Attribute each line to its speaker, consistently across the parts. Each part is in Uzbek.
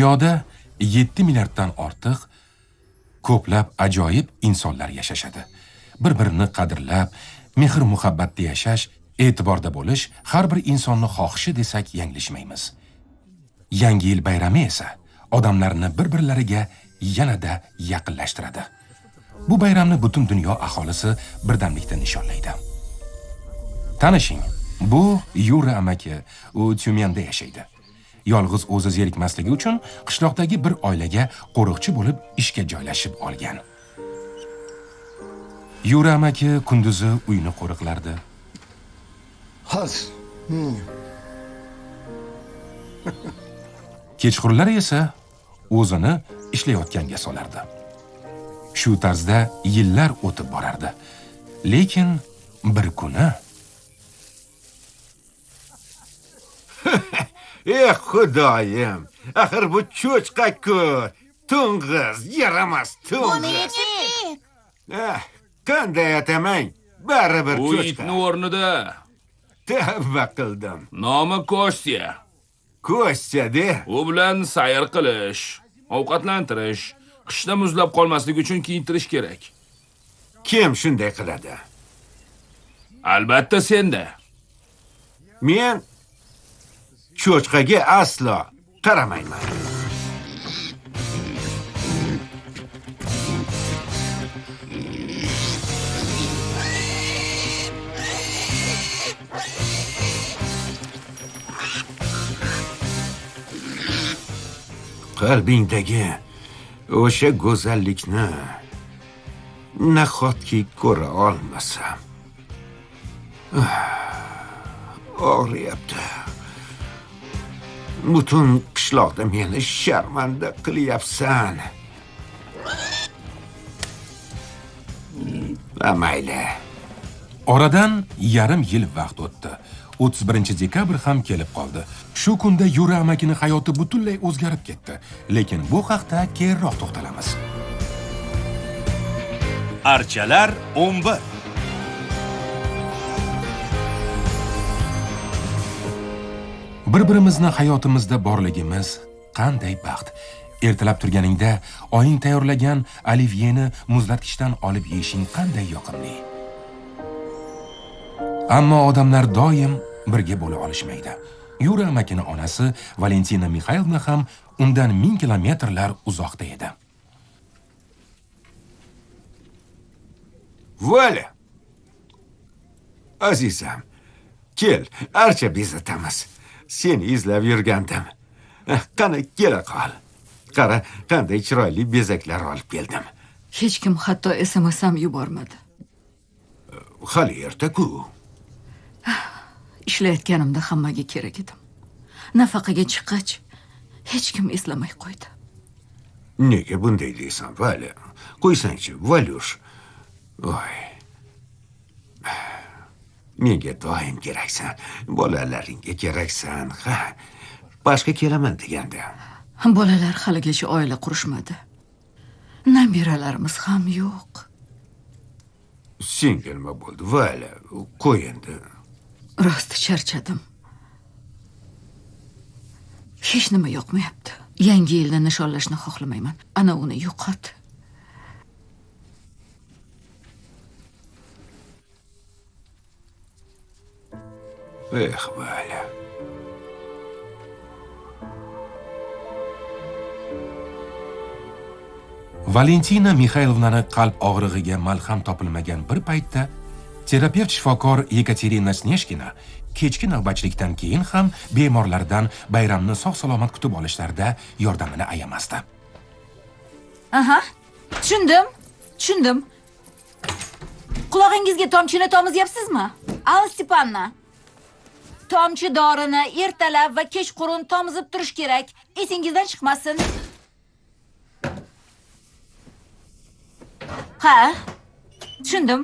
Speaker 1: Dunyoda 7 milliarddan ortiq ko'plab ajoyib insonlar yashashadi. Bir-birini qadrlab, mehr-muhabbatda yashash, e'tiborda bo'lish har bir insonni xohishi desak yanglishmaymiz. Yangi yil bayrami esa odamlarni bir-birlariga yanada yaqinlashtiradi. Bu bayramni butun dunyo aholisi birdamlikda nishonlaydi. Tanishing, bu Yura amaki, u Tyumenda yashaydi. Yolg'iz o'zi zerikmasligi uchun qishloqdagi bir oilaga qo'riqchi bo'lib ishga joylashib olgan. Yura amaki kunduzi uyni qo'riqlardi. Kechqurunlari esa o'zini ishlayotganga solardi. Shu tarzda yillar o'tib borardi. Lekin bir kuni
Speaker 2: Eh, Xudoyim, axir bu cho'chqa-ku, to'ng'iz, yaramas to'ng'iz. Qanday atamang, baribir cho'chqa.
Speaker 3: Bu itni o'rnida.
Speaker 2: Tavba qildim.
Speaker 3: Nomi Kostya.
Speaker 2: Kostya de.
Speaker 3: U bilan sayr qilish, ovqatlantirish, qishda muzlab qolmasligi uchun kiyintirish kerak.
Speaker 2: Kim shunday qiladi?
Speaker 3: Albatta senda.
Speaker 2: Men cho'chqaga aslo qaramayman. Qalbingdagi o'sha go'zallikni nahotki ko'ra olmasam. Og'riyapti. Butun qishloqda meni sharmanda qilyapsan. Mayli.
Speaker 1: Oradan yarim yil vaqt o'tdi. 31 dekabr ham kelib qoldi. Shu kunda Yura amakining hayoti butunlay o'zgarib ketdi. Lekin bu haqda keyinroq to'xtalamiz.
Speaker 4: Archalar 11.
Speaker 1: Bir-birimizni hayotimizda borligimiz qanday baxt. Ertalab turganingda oying tayyorlagan olivyeni muzlatgichdan olib yeyishing qanday yoqimli. Ammo odamlar doim birga bo'la olishmaydi. Yura amakining onasi Valentina Mixaylovna ham undan 1000 kilometrlar uzoqda edi.
Speaker 2: Valya! Azizam, kel, archa bezatamiz. Seni izlab yurgandim. Qani, kela qol. Qara, qanday chiroyli bezaklar olib keldim.
Speaker 5: Hech kim hatto SMS ham yubormadi.
Speaker 2: Hali erta-ku.
Speaker 5: Ishlayotganimda hammaga kerak edim. Nafaqaga chiqqach hech kim eslamay qo'ydi.
Speaker 2: Nega bunday deysan, Valya? Qo'ysangchi, Valyush. Oy. Menga doim keraksan, bolalaringga keraksan, ha. Boshqa kelaman deganda.
Speaker 5: Bolalar haligacha oila qurishmadi. Nabiralarimiz ham yo'q.
Speaker 2: Senga nima bo'ldi, Valya? Qo'y endi.
Speaker 5: Rosti charchadim. Hech nima yoqmayapti. Yangi yilni nishonlashni xohlamayman. Ana uni yo'qot.
Speaker 2: Eh, Valya.
Speaker 1: Valentina Mixaylovnani qalb og'rig'iga malham topilmagan bir paytda terapevt shifokor Yekaterina Sneshkina kechki navbatchilikdan keyin ham bemorlardan bayramni sog'-salomat kutib olishlarida yordamini ayamasdi.
Speaker 5: Aha, tushundim, tushundim. Qulog'ingizga tomchini tomizyapsizmi? Alla Stepanovna. Tomchi dorini ertalab va kechqurun tomizib turish kerak. Esingizdan chiqmasin. Ha, tushundim.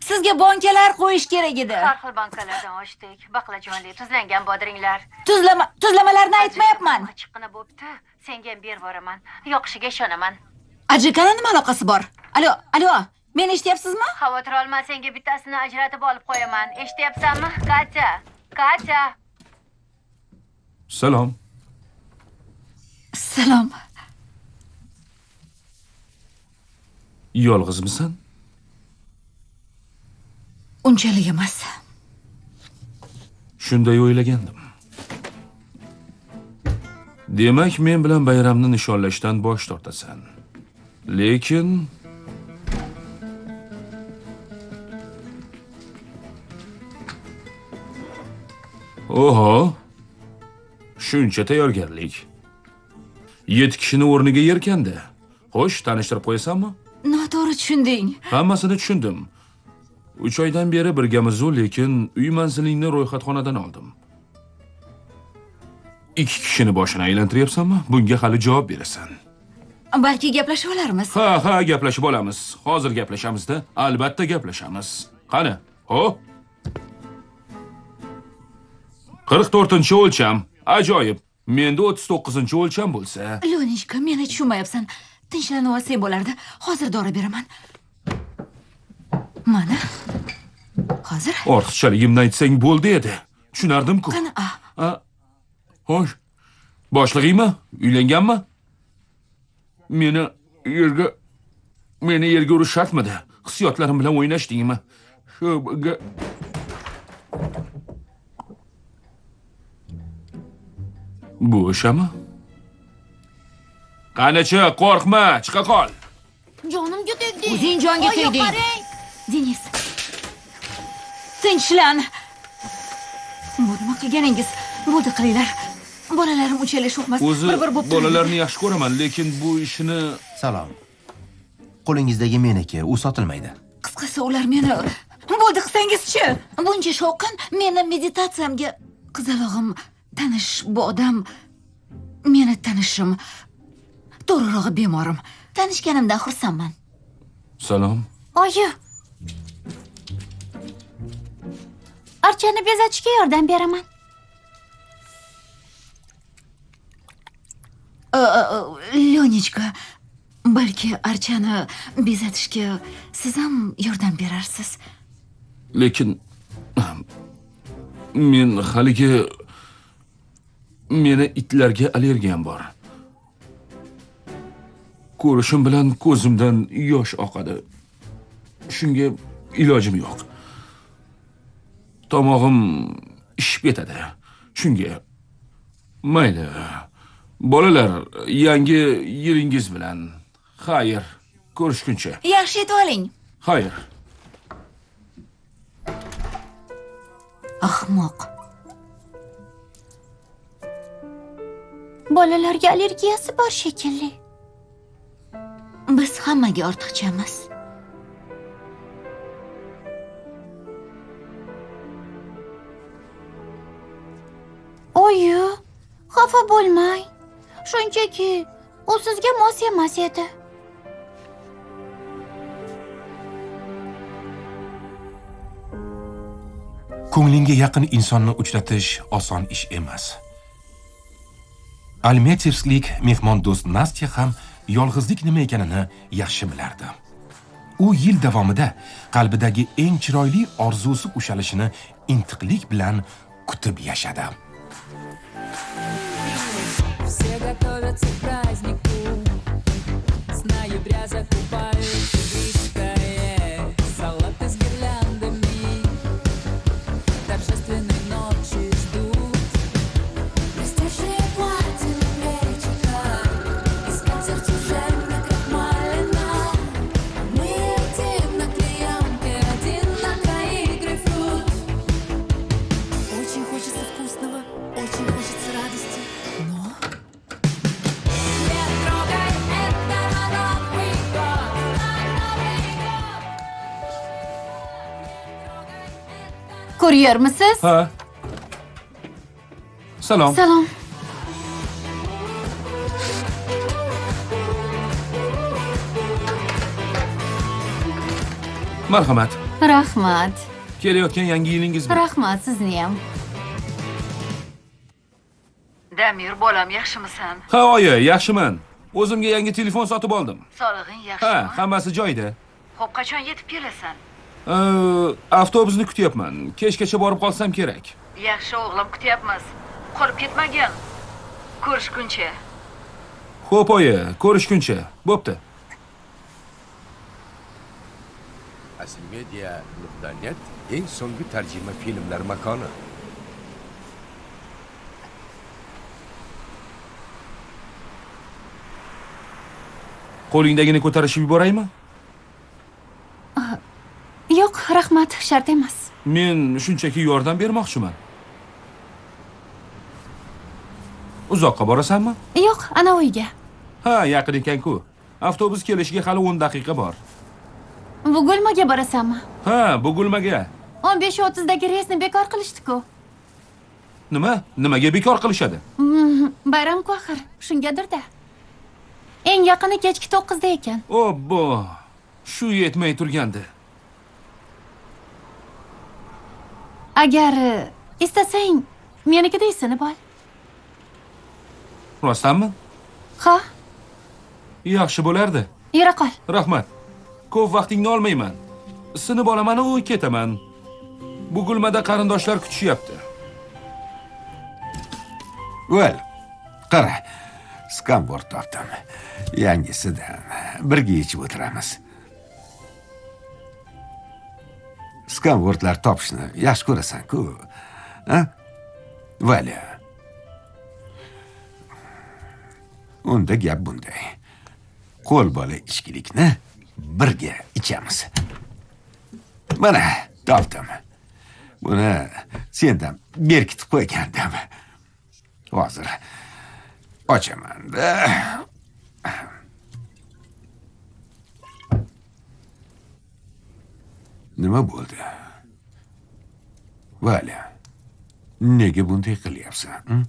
Speaker 5: Sizga bankalar qo'yish kerak edi.
Speaker 6: Har xil bankalardan ochdik. Baqlajonli, tuzlangan bodringlar.
Speaker 5: Tuzlamalarni aytmayapman.
Speaker 6: Ochiqqina bo'pti. Senga ham berib boraman. Yoqishiga ishonaman.
Speaker 5: Ajikani nima aloqasi bor? Alo, alo, meni eshityapsizmi?
Speaker 6: Xavotir olma, senga bittasini ajratib olib qo'yaman. Eshityapsanmi? Katya, Katya.
Speaker 3: Salom.
Speaker 5: Salom.
Speaker 3: Yolg'izmisan?
Speaker 5: Unchalik emas.
Speaker 3: Shunday o'ylagandim. Demak, men bilan bayramni nishonlashdan bosh tortasan. Lekin oho, shuncha tayyorgarlik. 7 kishini o'rniga yerkanda. Xo'sh, tanishtirib qo'yasanmi?
Speaker 5: Noto'g'ri tushunding.
Speaker 3: Hammasini tushundim. 3 oydan beri birgamiz-u, lekin uy manzilingni ro'yxatxonadan oldim. 2 kishini boshini aylantiryapsanmi? Bunga hali javob berasan.
Speaker 5: Balki gaplashib olarmiz.
Speaker 3: Ha, ha, gaplashib olamiz. Hozir gaplashamiz-da. Albatta gaplashamiz. Qani? Ho? 44-o'lcham. Ajoyib. Menda 39-o'lcham bo'lsa.
Speaker 5: Lyonechka, meni tushunmayapsan. Tinchlanib olsang bo'lardi. Hozir dori beraman. Mana. Hozir.
Speaker 3: Ortiqchaligimni aytsang bo'ldi edi. Tushunardim-ku.
Speaker 5: Qani?
Speaker 3: A. Xo'sh. Boshlig'ingmi? Uylanganmi? Meni yerga urish shartmidi? Hissiyotlarim bilan o'ynashdingmi? Shu bu o'shami? Qanichi, qo'rqma, chiqa qol.
Speaker 7: Jonimga tegding.
Speaker 5: O'zing jonga tegding. Denis. Tinchlan. Bu nima qilganingiz? Bo'ldi qilinglar. Bolalarim unchalik sho'xmas. Bir-bir bo'lib turadi.
Speaker 3: Bolalarni yaxshi ko'raman, lekin bu ishini...
Speaker 8: Salom. Qo'lingizdagi meniki, u sotilmaydi.
Speaker 5: Qisqasi, ular meni bo'ldi qilsangizchi. Buncha shovqin meni meditatsiyamga. Qizalog'im tanish bu odam meni tanishim. To'g'rirog'i bemorim. Tanishganimdan xursandman.
Speaker 3: Salom.
Speaker 7: Oyi. Archani bezatishga yordam beraman.
Speaker 5: Lyonechka, balki archani bezatishga siz ham yordam berarsiz.
Speaker 3: Lekin men haligi meni itlarga allergiyam bor. Ko'rishim bilan ko'zimdan yosh oqadi. Shunga ilojim yo'q. Tomog'im ishib ketadi. Shunga mayli. Bolalar, yangi yilingiz bilan. Xayr, ko'rishguncha.
Speaker 5: Yaxshi yetib oling.
Speaker 3: Xayr.
Speaker 5: Ahmoq.
Speaker 7: Bolalarga allergiyasi bor shekilli.
Speaker 5: Biz hammaga ortiqchamiz.
Speaker 7: Oyi, xafa bo'lmang. Shunchaki u sizga mos emas edi.
Speaker 1: Ko'nglingga yaqin insonni uchratish oson ish emas. Almetevsklik mehmondo'st Nastya ham yolg'izlik nima ekanini yaxshi bilardi. U yil davomida qalbidagi eng chiroyli orzusi ushalishini intiqlik bilan kutib yashadi.
Speaker 9: Все готовятся к празднику, с ноября закупают игристое, салаты с гирляндами, торжественной ночи ждут. Блестящие платья на плечиках, и скатерть уже накрахмалена. Мы один на клеенке, один на троих грейпфрут. Очень хочется вкусного, очень хочется радости, но...
Speaker 7: Kuryermisiz?
Speaker 3: Ha. Salom.
Speaker 7: Salom.
Speaker 3: Marhamat.
Speaker 7: Rahmat.
Speaker 3: Kelayotgan yangi yilingiz bilan.
Speaker 7: Rahmat, sizni ham.
Speaker 5: Damir, bolam, yaxshimisan?
Speaker 3: Ha, oyi, yaxshiman. O'zimga yangi telefon sotib oldim.
Speaker 5: Sog'lig'ing yaxshimi?
Speaker 3: Ha, hammasi joyida.
Speaker 5: Xo'p, qachon yetib kelasan?
Speaker 3: Avtobusni kutyapman. Kechgacha borib qolsam kerak.
Speaker 5: Yaxshi o'g'lim, kutyapmiz. Qolib ketmagin. Ko'rishguncha.
Speaker 3: Xo'p, oyi, ko'rishguncha. Bo'pti.
Speaker 10: Asilmedia.net eng so'nggi tarjima filmlar makoni.
Speaker 3: Qo'lingdagini ko'tarishib yuboraymi?
Speaker 7: Yo'q, rahmat, shart emas.
Speaker 3: Men shunchaki yordam bermoqchiman. Uzoqqa borasanmi?
Speaker 7: Yo'q, ana uyga.
Speaker 3: Ha, yaqin ekan-ku. Avtobus kelishiga hali 10 daqiqa bor.
Speaker 7: Bugulmaga borasanmi?
Speaker 3: Ha, Bugulmaga.
Speaker 7: 15:30dagi reysni bekor qilishdi-ku.
Speaker 3: Nima? Nimaga bekor qilishadi?
Speaker 7: Bayram-ku axir, shungadir-da. Eng yaqini kechki 9da ekan.
Speaker 3: Obbo, shu yetmay turgandi.
Speaker 7: Agar istasang, menikida isinib ol.
Speaker 3: Rostdanmi?
Speaker 7: Ha.
Speaker 3: Yaxshi bo'lardi.
Speaker 7: Yura qol.
Speaker 3: Rahmat. Ko'p vaqtingni olmayman. Sinib olaman u ketaman. Bugulmada qarindoshlar kutishyapti.
Speaker 2: Val, qara. Skanvord topdim. Yangisidan birga yechib o'tiramiz. Skanvordlar topishni yaxshi ko'rasan-ku. Ha? Valya. Unda gap bunday. Qo'l bola ichkilikni birga ichamiz. Mana, topdim. Buni sendan berkitib qo'ygandim. Hozir ochaman-da. Nima bo'ldi? Valya, nega bunday qilyapsan?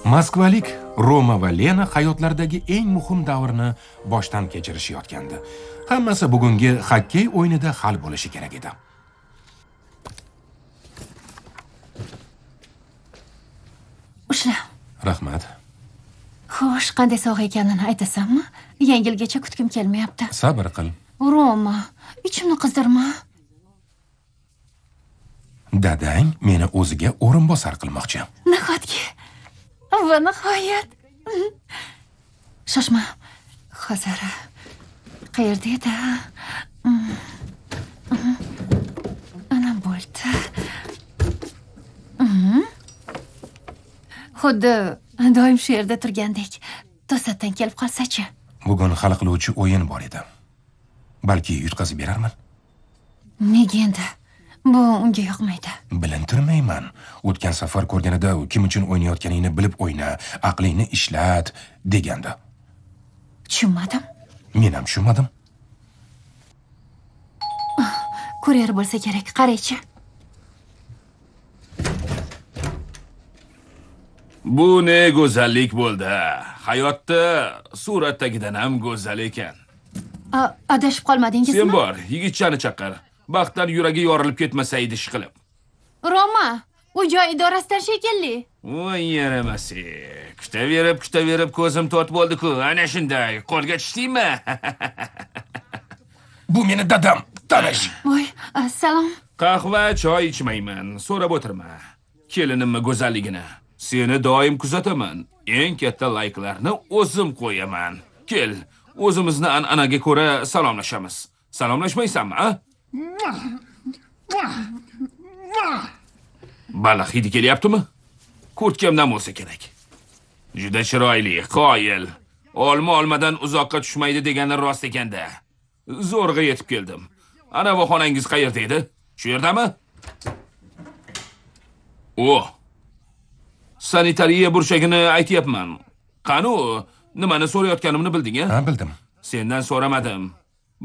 Speaker 1: Moskvalik Roma va Lena hayotlaridagi eng muhim davrni boshdan kechirishayotgandi. Hammasi bugungi xokkey o'yinida hal bo'lishi kerak edi.
Speaker 7: Ushla.
Speaker 1: Rahmat.
Speaker 7: Xo'sh, qanday sovg'a ekanini aytasanmi? Yangi yilgacha kutgim kelmayapti.
Speaker 1: Sabr qil.
Speaker 7: Roma, ichimni qizdirma.
Speaker 1: Dadang meni o'ziga o'rinbosar qilmoqchi.
Speaker 7: Nahotki? Va nihoyat. Shoshma. Hozir qayerda edi? Ana bo'ldi. Xuddi doim shu yerda turgandek. To'satdan kelib qolsa-chi?
Speaker 1: Bugun hal qiluvchi o'yin bor edi. Balki yutqazib berarman.
Speaker 7: Nega endi? Bu unga yoqmaydi.
Speaker 1: Bilintirmayman. O'tgan safar ko'rganida kim uchun o'ynayotganingni bilib o'yna, aqlingni ishlat degandi.
Speaker 7: Tushunmadim.
Speaker 1: Men ham tushunmadim.
Speaker 7: Kuryer bo'lsa kerak, qaraychi.
Speaker 3: Bu ne go'zallik bo'ldi. Hayotda suratdagidan ham go'zal ekan.
Speaker 7: Adashib qolmadingizmi?
Speaker 3: Sen bor, yigitchani chaqir. Baxtdan yuragi yorilib ketmasaydi ish qilib.
Speaker 7: Roma, u joy idorasidan shekilli.
Speaker 3: Voy yaramasi. Kutaverib ko'zim to'rt bo'ldi-ku. Ana shunday qo'lga tushdingmi?
Speaker 1: Bu meni dadam, tanish.
Speaker 7: Voy, assalom.
Speaker 3: Qahva, choy ichmayman. So'rab o'tirma. Kelinimni go'zalligini. Seni doim kuzataman. Eng katta layklarni o'zim qo'yaman. Kel, o'zimizni an'anaga ko'ra salomlashamiz. Salomlashmaysanmi, a? Baliq hidi kelyaptimi? Kurtkamdan bo'lsa kerak. Juda chiroyli, qoyil. Olma olmadan uzoqqa tushmaydi degani rost ekanda. Zo'rg'a yetib keldim. Ana bu xonangiz qayerda edi? Shu yerdami? O. Sanitariya burchagini aytyapman. Qani u? Nimani so'rayotganimni bilding-a?
Speaker 1: Ha, bildim.
Speaker 3: Sendan so'ramadim.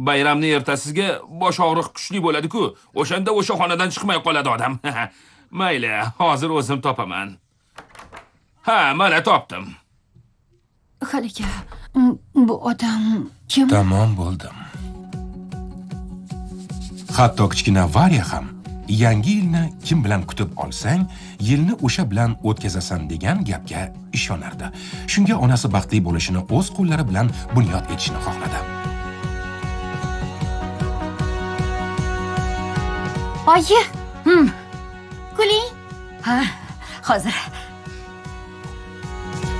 Speaker 3: Bayramni ertasiga bosh og'riq kuchli bo'ladi-ku. O'shanda o'sha xonadan chiqmay qoladi odam. Mayli, hozir o'zim topaman. Ha, mana topdim.
Speaker 7: Haligi, bu odam kim?
Speaker 1: Tamom bo'ldim. Hatto kichkina Varya ham yangi yilni kim bilan kutib olsang, yilni o'sha bilan o'tkazasan degan gapga ishonardi. Shunga onasi baxtli bo'lishini o'z qo'llari bilan bunyod etishni xohladi.
Speaker 7: Oyi. Kuling.
Speaker 5: Ha, hozir.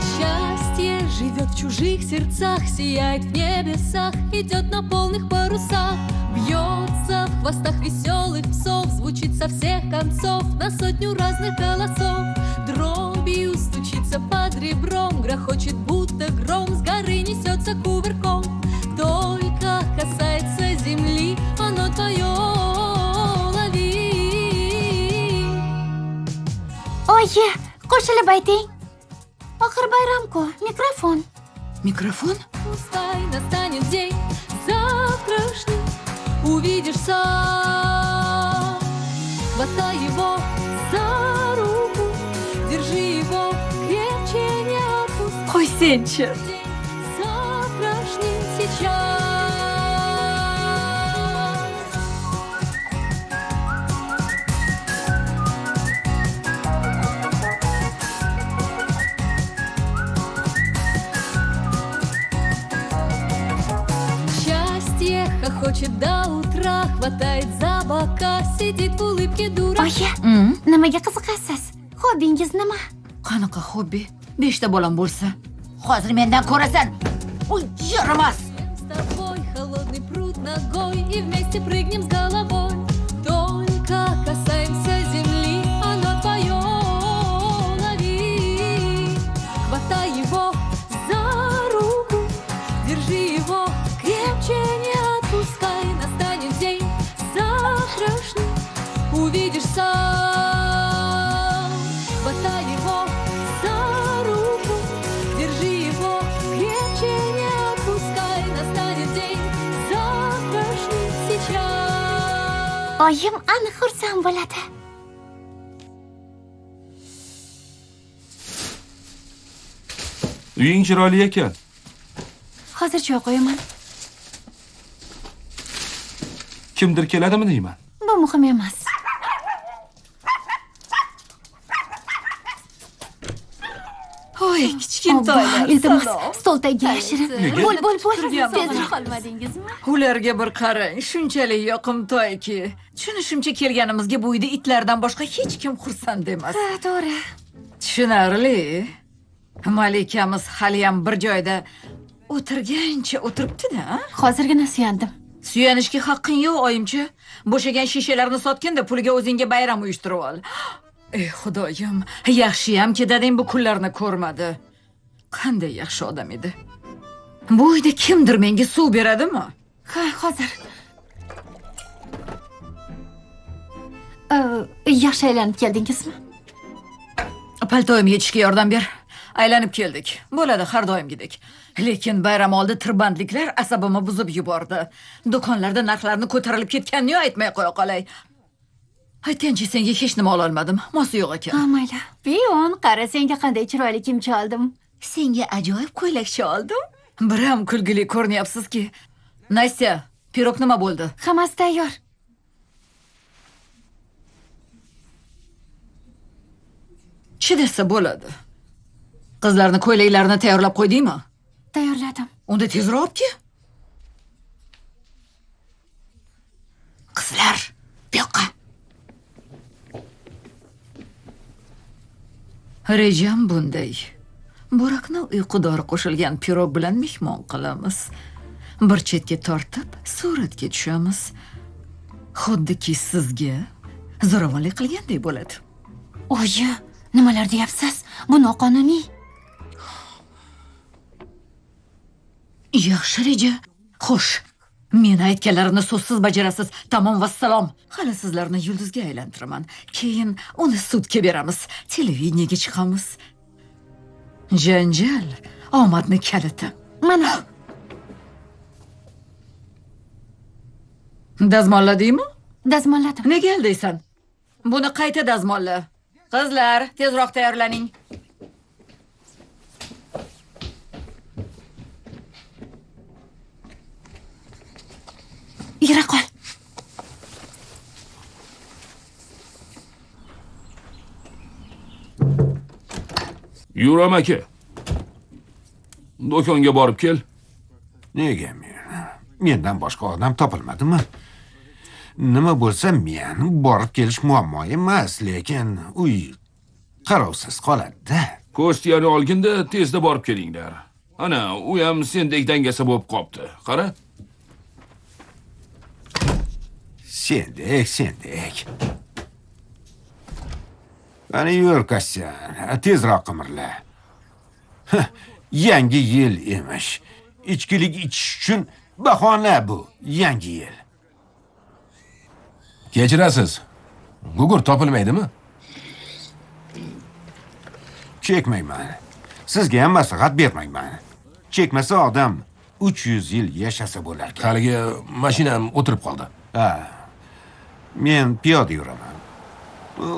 Speaker 9: Счастье живет в чужих сердцах, сияет в небесах, идет на полных парусах, бьется в хвостах веселых псов, звучит со всех концов на сотню разных голосов. Дробью стучится под ребром, грохочет будто гром, с горы несется кувырком. Только касается земли, оно твое, лови.
Speaker 7: Oyi, qo'shilib ayting. Oxir bayram-ku, mikrofon.
Speaker 5: Mikrofon?
Speaker 9: Пускай настанет день завтрашний, увидишь сам. Хватай его за руку, держи его крепче, не отпускай.
Speaker 5: Qo'ysenchi.
Speaker 9: Завтрашний сейчас. Хохочет до утра, хватает за бока, сидит в улыбке дура.
Speaker 7: Oyi, nimaga qiziqasiz? Hobbingiz nima?
Speaker 5: Qanaqa hobbi? 5 ta bolam bo'lsa, hozir mendan ko'rasan. Uy, yaramas.
Speaker 9: С тобой холодный пруд ногой и вместе прыгнем с головой. Только касаемся земли, оно твое, лови. Хватай его за руку, держи его крепче, не отпускай. Настанет день завтрашний, увидишь сам. Хватай его за руку, держи его крепче, не отпускай. Настанет день завтрашний сейчас.
Speaker 7: Oyim aniq xursand bo'ladi.
Speaker 3: Uying chiroyli ekan.
Speaker 7: Hozir choy qo'yaman.
Speaker 3: Kimdir keladimi deyman?
Speaker 7: Bu muhim emas.
Speaker 5: Oy, kichkintoylar.
Speaker 7: Iltimos, stol tagiga yashirin.
Speaker 3: Nega?
Speaker 7: Bo'l, bo'l, bo'l.
Speaker 5: Tezroq.
Speaker 7: Qolmadingizmi?
Speaker 5: Ularga bir qarang, shunchalik yoqimtoyki. Tushunishimcha kelganimizga bu uyda itlardan boshqa hech kim xursand emas.
Speaker 7: Ha, to'g'ri.
Speaker 5: Tushunarli. Malikamiz haliyam bir joyda o'tirgancha o'tiribdi-da.
Speaker 7: Hozirgina suyandim.
Speaker 5: Suyanishga haqqing yo'q, oyimchi. Bo'shagan shishalarni sotganda puliga o'zingga bayram uyushtirib ol. Ey xudoyim, yaxshiyamki dadang bu kunlarni ko'rmadi. Qanday yaxshi odam edi. Bu uyda kimdir menga suv beradimi?
Speaker 7: Ha, hozir. Yaxshi aylanib keldingizmi?
Speaker 5: Paltoyimni yechishga yordam ber. Aylanib keldik. Bo'ladi har doimgidek. Lekin bayram oldi tirbandliklar asabimni buzib yubordi. Do'konlarda narxlarni ko'tarilib ketganini aytmay qo'ya qolay. Aytgancha senga hech nima ola olmadim. Mosi yo'q ekan.
Speaker 7: Ha, mayli. Piyon, qara senga qanday chiroyli kimcha oldim.
Speaker 5: Senga ajoyib ko'ylakcha oldim. Biram kulgili ko'rinyapsizki. Nastya, pirog nima bo'ldi?
Speaker 7: Hammasi tayyor.
Speaker 5: Chidasa bo'ladi. Qizlarni ko'ylaklarini tayyorlab qo'ydingmi?
Speaker 7: Tayyorladim.
Speaker 5: Unda tezroq olib kel. Qizlar, bu yoqqa. Rejam bunday. Burakni uyqu dori qo'shilgan pirog bilan mehmon qilamiz. Bir chetga tortib, suratga tushamiz. Xuddiki sizga zo'ravonlik qilgandek bo'ladi.
Speaker 7: Oyi, nimalar deyapsiz? Bu noqonuniy.
Speaker 5: Yaxshi reja. Xo'sh, men aytganlarimni so'zsiz bajarasiz. Tamom, vassalom. Hali sizlarni yulduzga aylantiraman. Keyin uni sudga beramiz. Televideniyaga chiqamiz. Janjal omadni kaliti.
Speaker 7: Mana.
Speaker 5: Dazmolladingmi?
Speaker 7: Dazmolladim.
Speaker 5: Nega aldaysan? Buni qayta dazmolla. Qizlar, tezroq tayyorlaning.
Speaker 7: Yura qol.
Speaker 3: Yuram aka. Do'konga borib kel.
Speaker 2: Nega men? Mendan boshqa odam topilmadimi? Nima bo'lsa men borib kelish muammo emas, lekin uy qarovsiz qoladi-da.
Speaker 3: Kostyani olginda tezda borib kelinglar. Ana, u ham sendek dangasa bo'lib qopti. Qara.
Speaker 2: Sendek, sendek. Ana yur Kostyan, tezroq qimirla. Yangi yil emish. Ichkilik ichish uchun bahona bu, yangi yil.
Speaker 1: Kechirasiz. Gugurt topilmaydimi?
Speaker 2: Chekmayman. Sizga ham maslahat bermayman. Chekmasa odam 300 yil yashasa bo'larkan.
Speaker 1: Haligi mashinam o'tirib qoldi.
Speaker 2: Ha. Men piyoda yuraman.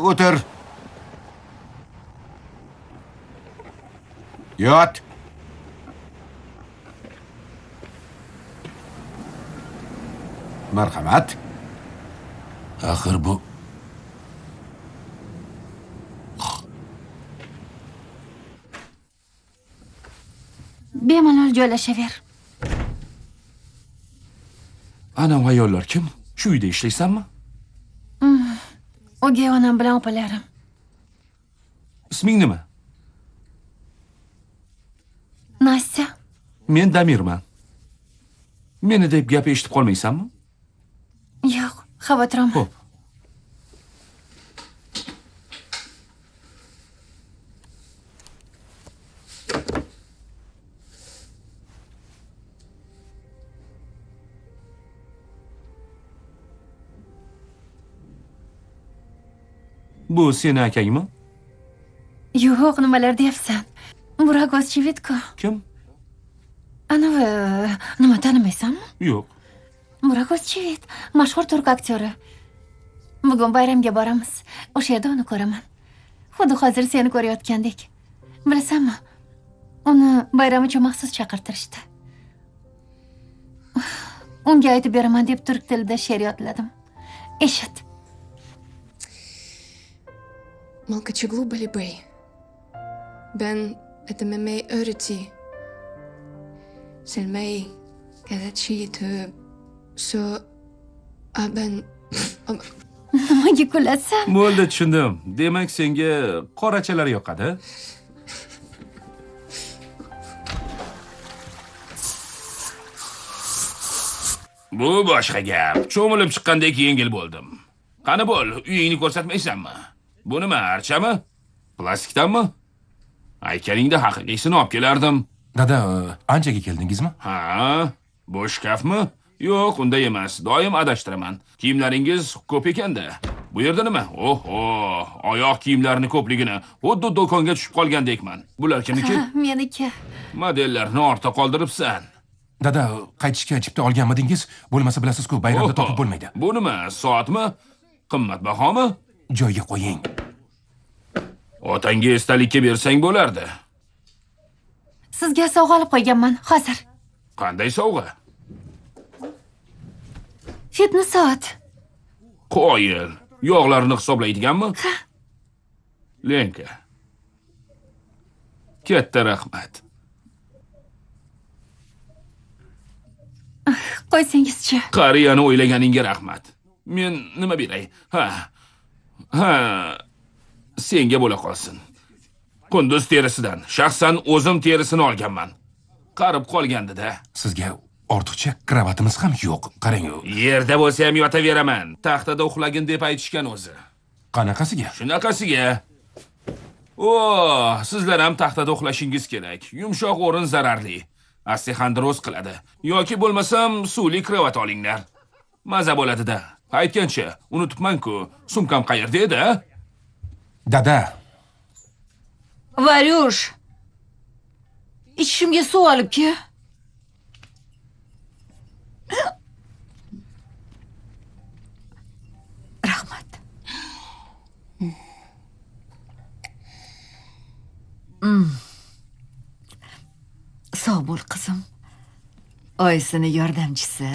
Speaker 2: O'tir. Yot. Marhamat.
Speaker 1: Axir bu
Speaker 7: bemalol joylashaver.
Speaker 3: Ana ayollar kim? Shu uyda ishlaysanmi?
Speaker 7: O'gay onam bilan opalarim.
Speaker 3: Isming nima?
Speaker 7: Nastya.
Speaker 3: Men Damirman. Meni deb gap eshitib qolmaysanmi?
Speaker 7: Yo'q, xavotir olma.
Speaker 3: Xo'p. Bu seni akangmi?
Speaker 7: Yo'q, nimalar deyapsan? Burak O'zchivit-ku.
Speaker 3: Kim?
Speaker 7: Anavi, nima tanimaysanmi?
Speaker 3: Yo'q.
Speaker 7: Burak O'zchivit, mashhur turk aktyori. Bugun bayramga boramiz. O'sha yerda uni ko'raman. Xuddi hozir seni ko'rayotgandek. Bilasanmi? Uni bayram uchun maxsus chaqirtirishdi. Unga aytib beraman deb turk tilida she'r yodladim. Eshit.
Speaker 11: Malkaçıglu Bali Bey. Ben etememey öğreti. Selmey gazetçi so ben
Speaker 7: Nimaga kulasan?
Speaker 3: Bo'ldi, tushundim. Demak, senga qorachalar yoqadi. Bu boshqa gap. Cho'milib chiqqandek yengil bo'ldim. Qani bo'l, uyingni ko'rsatmaysanmi? Bu nima, archami? Plastikdanmi? Aytganingda haqiqiysini olib kelardim.
Speaker 1: Dada, anchaga keldingizmi?
Speaker 3: Ha, bu shkafmi? Yo'q, unda emas. Doim adashtiraman. Kiyimlaringiz ko'p ekanda. Bu yerda nima? Oho, oyoq kiyimlarini ko'pligini. Xuddi do'konga tushib qolgandekman. Bular kimniki?
Speaker 7: Meniki.
Speaker 3: Modellarni ortda qoldiribsan.
Speaker 1: Dada, qaytishga chipta olganmidingiz? Bo'lmasa bilasiz-ku, bayramda topib bo'lmaydi.
Speaker 3: Bu nima, soatmi? Qimmatbahomi?
Speaker 1: Joyiga qo'ying.
Speaker 3: Otangga esdalikka bersang bo'lardi.
Speaker 7: Sizga sovg'a olib qo'yganman, hozir.
Speaker 3: Qanday sovg'a?
Speaker 7: Fitness soat.
Speaker 3: Qoyil. Yog'larni hisoblaydiganmi?
Speaker 7: Ha.
Speaker 3: Lenka. Katta rahmat.
Speaker 7: Qo'ysangizchi.
Speaker 3: Qariyani o'ylaganingga rahmat. Men nima beray? Ha. Ha, senga bo'la qolsin. Qunduz terisidan, shaxsan o'zim terisini olganman. Qarib qolgandi-da.
Speaker 1: Sizga ortiqcha kravatimiz ham yo'q. Qarang.
Speaker 3: Yerda bo'lsa ham yotaveraman. Taxtada uxlagin deb aytishgan o'zi.
Speaker 1: Qanaqasiga?
Speaker 3: Shunaqasiga. O, sizlar ham taxtada uxlashingiz kerak. Yumshoq o'rin zararli. Osteoxondroz qiladi. Yoki bo'lmasam suvli kravat olinglar. Maza bo'ladi-da. Aytgancha, unutibman-ku, sumkam qayerda edi?
Speaker 1: Dada.
Speaker 5: Varyush. Ichishimga suv olib kel. Rahmat. Sog' bo'l qizim. Oyisini yordamchisi.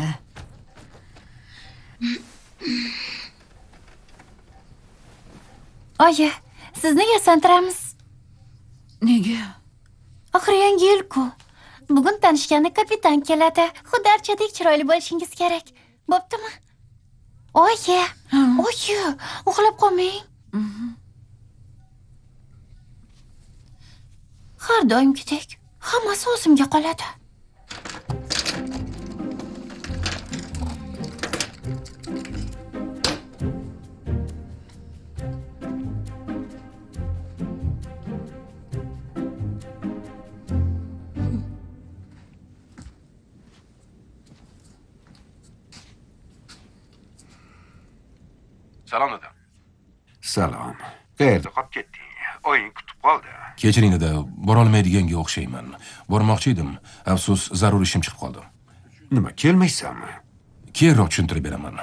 Speaker 7: Oyi, sizni yasantiramiz.
Speaker 5: Nega?
Speaker 7: Oxiri yangi yil-ku. Bugun tanishgani kapitan keladi. Xuddi archadek chiroyli bo'lishingiz kerak. Bo'ptimi? Oyi, oyi, uxlab qolmang. Har doimgidek hammasi o'zimga qoladi.
Speaker 1: Salom dada.
Speaker 2: Salom. Qayerda qolib ketding? Oying kutib qoldi.
Speaker 1: Kechiring dada, borolmaydiganga o'xshayman. Bormoqchi edim. Afsus, zarur ishim chiqib qoldi.
Speaker 2: Nima, kelmaysanmi?
Speaker 1: Keyinroq tushuntirib beraman.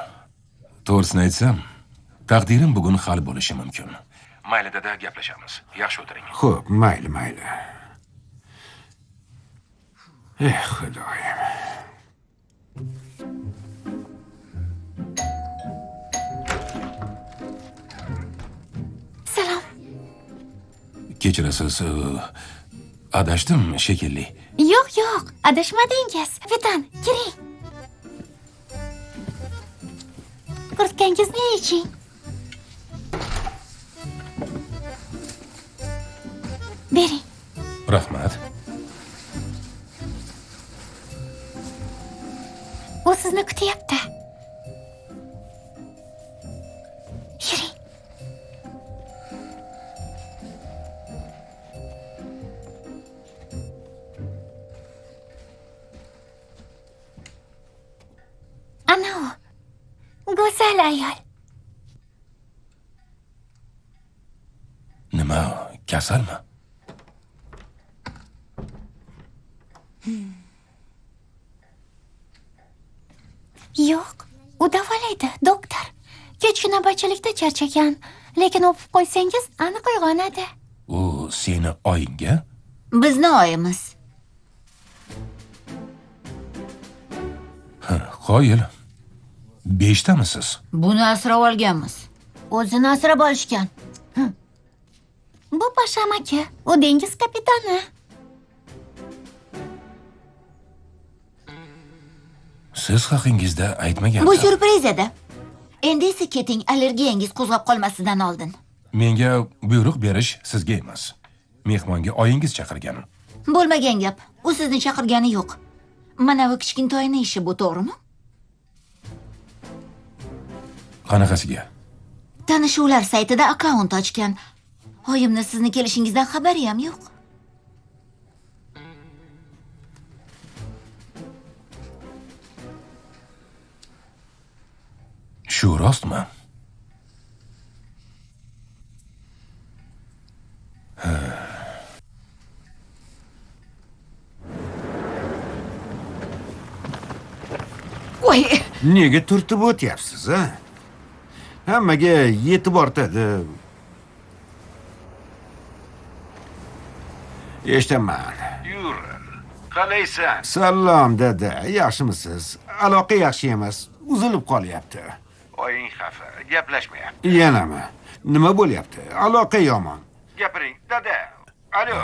Speaker 1: To'g'risini aytsam, taqdirim bugun hal bo'lishi mumkin. Mayli dada, gaplashamiz. Yaxshi o'tiring.
Speaker 2: Xo'p, mayli, mayli. Eh, Xudoyim.
Speaker 7: Salom.
Speaker 1: Kechirasiz, adashdim shekilli.
Speaker 7: Yo'q, yo'q, adashmadingiz. Fidan, kiring. Kurtkangizni yeching. Bering.
Speaker 1: Rahmat.
Speaker 7: U sizni kutyapti. Yuring. Ana u. Go'zal ayol.
Speaker 1: Nima, kasalmi?
Speaker 7: Yo'q, u davolaydi, doktor. Kechki navbatchilikda charchagan, lekin o'pib qo'ysangiz aniq uyg'onadi.
Speaker 1: U seni oyingga?
Speaker 6: Bizni oyimiz.
Speaker 1: Ha, qoyil. 5 tamisiz?
Speaker 5: Buni asrab olganmiz.
Speaker 7: O'zini asrab olishgan. Bu Pasham aka, u dengiz kapitani.
Speaker 1: Siz haqingizda aytmagandim.
Speaker 6: Bu syurpriz edi. Endi esa keting, allergiyangiz qo'zg'ab qolmasidan oldin.
Speaker 1: Menga buyruq berish sizga emas. Mehmonga oyingiz chaqirgan.
Speaker 6: Bo'lmagan gap. U sizni chaqirgani yo'q. Mana bu kichkintoyning ishi bu, to'g'rimi?
Speaker 1: Qanaqasiga?
Speaker 6: Tanishuvlar saytida akkaunt ochgan. Oyimni sizni kelishingizdan xabari ham yo'q.
Speaker 1: Shu rostmi?
Speaker 5: Voy!
Speaker 2: Nega turtib o'tyapsiz, a? Hammaga yetib ortadi. Eshitaman. Yura, qalaysan? Salom dada, yaxshimisiz? Aloqa yaxshi emas, uzilib qolyapti. Oying xafa, gaplashmayapti. Yanami? Nima bo'lyapti? Aloqa yomon. Gapiring, dada. Alo.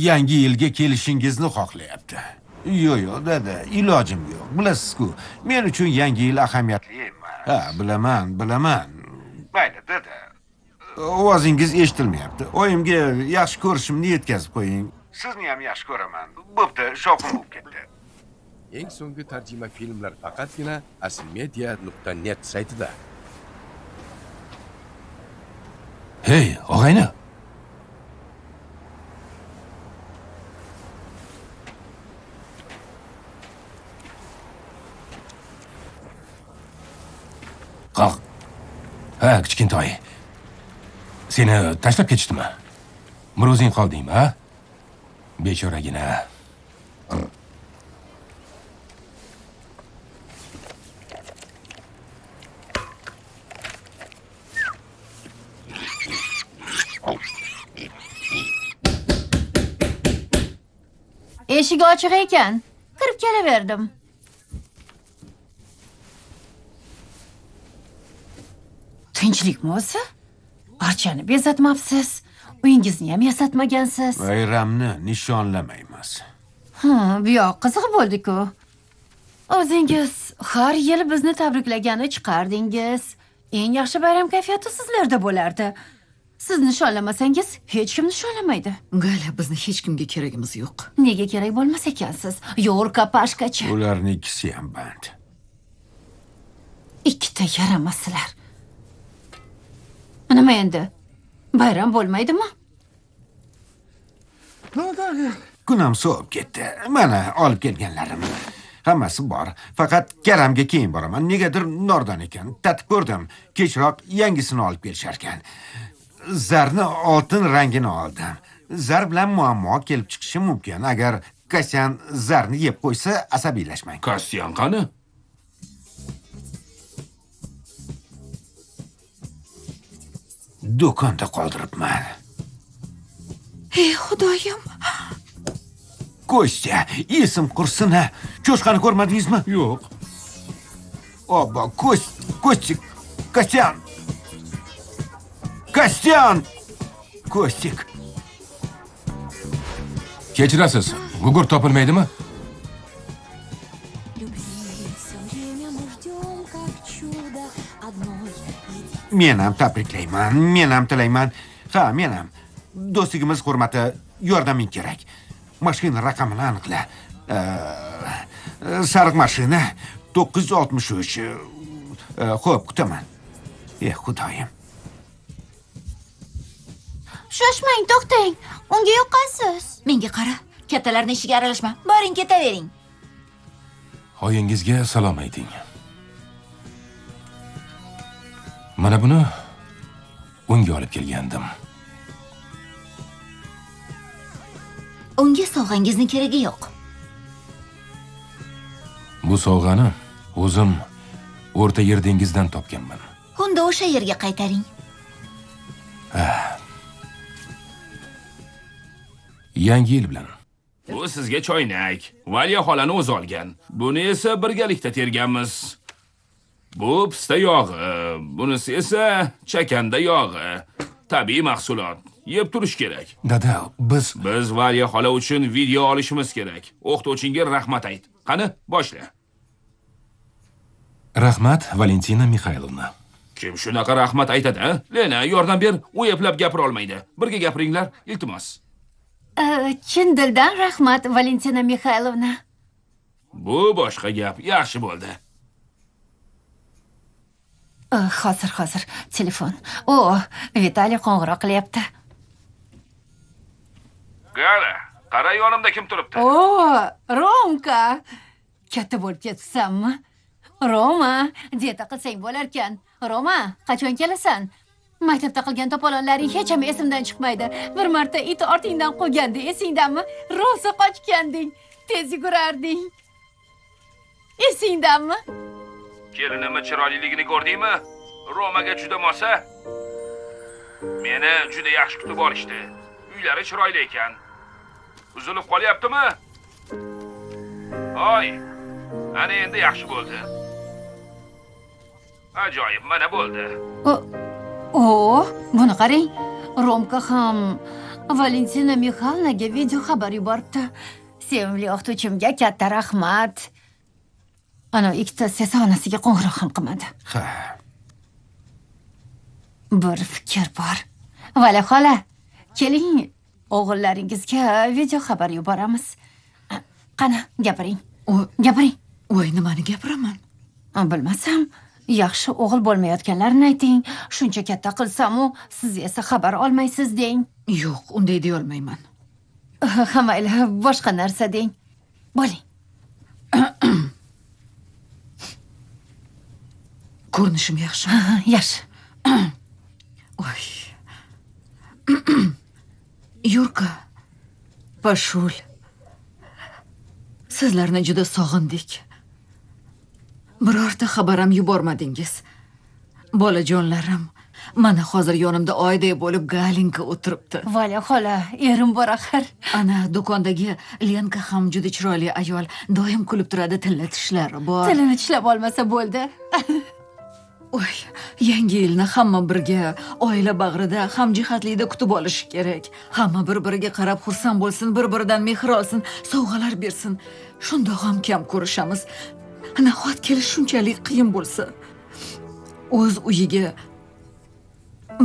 Speaker 2: Yangi yilga kelishingizni xohlayapti. Yo'q, yo'q, dada, ilojim yo'q. Bilasiz-ku, men uchun yangi yil ahamiyatli emas. Ha, bilaman, bilaman. Mayli, dada. Ovozingiz eshitilmayapti. Oyimga yaxshi ko'rishimni yetkazib qo'ying. Sizni ham yaxshi ko'raman. Bo'pti, shovqin bo'lib ketdi.
Speaker 10: Eng so'nggi tarjima filmlar faqatgina asilmedia.net saytida.
Speaker 1: Hey, og'ayni. Qalq. Ha, kichkintoy. Seni tashlab ketishdimi? Bir o'zing qoldingmi, ha? Bechoragina.
Speaker 7: Eshik ochiq ekan. Kirib kelaverdim.
Speaker 5: Tinchlikmi o'zi? Archani bezatmabsiz, uyingizni ham yasatmagansiz.
Speaker 2: Bayramni nishonlamaymiz.
Speaker 5: Ha, bu yoq qiziq bo'ldi-ku.
Speaker 7: O'zingiz har yil bizni tabriklagani chiqardingiz. Eng yaxshi bayram kayfiyati sizlarda bo'lardi. Siz nishonlamasangiz hech kim nishonlamaydi.
Speaker 5: Gala, bizni hech kimga keragimiz yo'q.
Speaker 7: Nega kerak bo'lmas ekansiz? Yo'rka, Pashkachi.
Speaker 2: Ularning ikkisi ham band.
Speaker 7: Ikkita yaramaslar. Nima endi? Bayram bo'lmaydimi?
Speaker 2: Kunam sovib ketdi. Mana olib kelganlarim. Hammasi bor. Faqat karamga keyin boraman. Negadir nordon ekan. Tatib ko'rdim. Kechroq yangisini olib kelisharkan. Zarni oltin rangini oldim. Zar bilan muammo kelib chiqishi mumkin. Agar Kasyan zarni yeb qo'ysa, asabiylashmang.
Speaker 3: Kasyan qani?
Speaker 2: Do'konda qoldiribman.
Speaker 5: Ey Xudoyim!
Speaker 2: Kostya, esim qursin. Cho'chqani ko'rmadingizmi?
Speaker 3: Yo'q.
Speaker 2: Obbo, Kostik, Kostyan. Kostyan! Kostik.
Speaker 1: Kechirasiz, gugurt topilmaydimi?
Speaker 2: Men ham tabriklayman, men ham tilayman. Ha, men ham. Do'stligimiz hurmati yordaming kerak. Mashina raqamini aniqla. Sariq mashina 963. Xo'p, kutaman. Ey Xudoyim.
Speaker 6: Shoshmang, to'xtang. Unga yoqasiz. Menga qara, kattalarning ishiga aralashma. Boring, ketavering.
Speaker 1: Oyingizga salom ayting. Mana buni unga olib kelgandim.
Speaker 6: Unga sovg'angizning keragi yo'q.
Speaker 1: Bu sovg'ani o'zim O'rta Yer dengizdan topganman.
Speaker 6: Unda o'sha yerga qaytaring.
Speaker 1: Yangi yil bilan.
Speaker 3: Bu sizga choynak. Valya xolani o'zi olgan. Buni esa birgalikda terganmiz. Bu pista yog'i, bunisi esa chakanda yog'i. Tabiiy mahsulot. Yeb turish kerak.
Speaker 1: Dada, biz
Speaker 3: Valya xola uchun video olishimiz kerak. O'qituvchingga rahmat ayt. Qani, boshla.
Speaker 1: Rahmat, Valentina Mixaylovna.
Speaker 3: Kim shunaqa rahmat aytadi, a? Lena, yordam ber, u eplab gapira olmaydi. Birga gapiringlar, iltimos.
Speaker 7: Chin dildan rahmat, Valentina Mixaylovna.
Speaker 3: Bu boshqa gap, yaxshi bo'ldi.
Speaker 7: Hozir, telefon. O, Vitaliy qo'ng'iroq qilyapti.
Speaker 3: Gala, qara yonimda kim turibdi?
Speaker 7: O, Romka. Katta bo'lib ketibsanmi? Roma, dieta qilsang bo'larkan. Roma, qachon kelasan? Maktabda qilgan to'polonlaring hech ham esimdan chiqmaydi. Bir marta it ortingdan quvgandi, esingdami? Rosa qochganding, tez yugurarding. Esingdami?
Speaker 3: Kelinimni chiroyliligini ko'rdingmi? Romaga juda mosa. Meni juda yaxshi kutib olishdi. Uylari chiroyli ekan. Uzilib qolyaptimi? Oy, ana endi yaxshi bo'ldi. Ajoyib, mana bo'ldi.
Speaker 7: O, buni qarang. Romka ham Valentina Mixaylovnaga video xabar yuboribdi. Sevimli o'qituvchimga katta rahmat. Ana ikkita sesa onasiga qo'ng'iroq ham qilmadi.
Speaker 2: Ha.
Speaker 7: Bir fikr bor. Vala xola, keling, o'g'illaringizga video xabar yuboramiz. Qani, gapiring. Gapiring.
Speaker 5: Voy, nimani gapiraman?
Speaker 7: Bilmasam, yaxshi o'g'il bo'lmayotganlarini ayting. Shuncha katta qilsam-u, siz esa xabar olmaysiz deng.
Speaker 5: Yo'q, unday deya olmayman.
Speaker 7: Ha, mayli, boshqa narsa deng. Bo'ling.
Speaker 5: Ko'rinishim yaxshimi?
Speaker 7: Yaxshi.
Speaker 5: Oy. Yurka, Pashul. Sizlarni juda sog'indik. Birorta xabar ham yubormadingiz. Bolajonlarim, mana hozir yonimda oyday bo'lib Galinka o'tiribdi.
Speaker 7: Valya xola, erim bor axir.
Speaker 5: Ana do'kondagi Lenka ham juda chiroyli ayol, doim kulib turadi, tilla tishlari bor.
Speaker 7: Tilini tishlab olmasa bo'ldi.
Speaker 5: Oy, yangi yilni hamma birga, oila bag'rida, hamjihatlikda kutib olish kerak. Hamma bir-biriga qarab xursand bo'lsin, bir-biridan mehr olsin, sovg'alar bersin. Shundoq ham kam ko'rishamiz. Nahot kelish shunchalik qiyin bo'lsa? O'z uyiga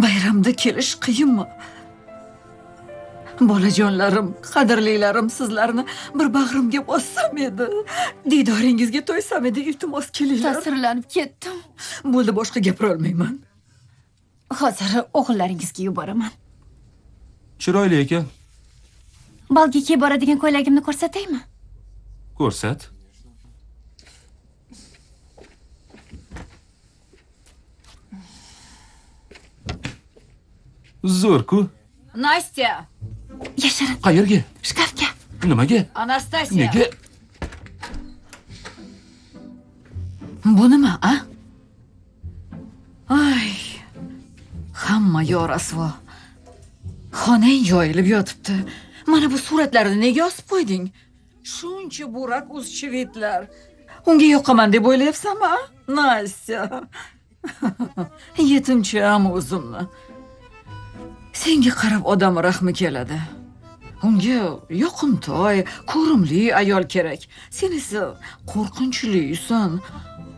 Speaker 5: bayramda kelish qiyinmi? Bolajonlarim, qadrlilarim, sizlarni bir bag'rimga bossam edi. Didoringizga to'ysam edi, iltimos kelinglar.
Speaker 7: Ta'sirlanib ketdim.
Speaker 5: Bo'ldi, boshqa gapira olmayman.
Speaker 7: Hozir o'g'illaringizga yuboraman.
Speaker 3: Chiroyli ekan.
Speaker 7: Balga kiyib boradigan ko'ylagimni ko'rsataymi?
Speaker 3: Ko'rsat. Zo'r-ku.
Speaker 5: Nastya.
Speaker 7: Yashirin.
Speaker 3: Qayerga?
Speaker 7: Shkafga.
Speaker 3: Nimaga?
Speaker 5: Anastasiya.
Speaker 3: Nega?
Speaker 5: Bu nima, a? Ay. Hamma yoq rasvo. Xonang yoyilib yotibdi. Mana bu suratlarni nega osib qo'yding? Shuncha Burak O'zchivitlar. Unga yoqaman deb o'ylayapsanmi, a? Nastya. Yetimcham o'zimni. Senga qarab odam rahmi keladi. Unga yoqimtoy, ko'rimli ayol kerak. Sen esa qo'rqinchlisan.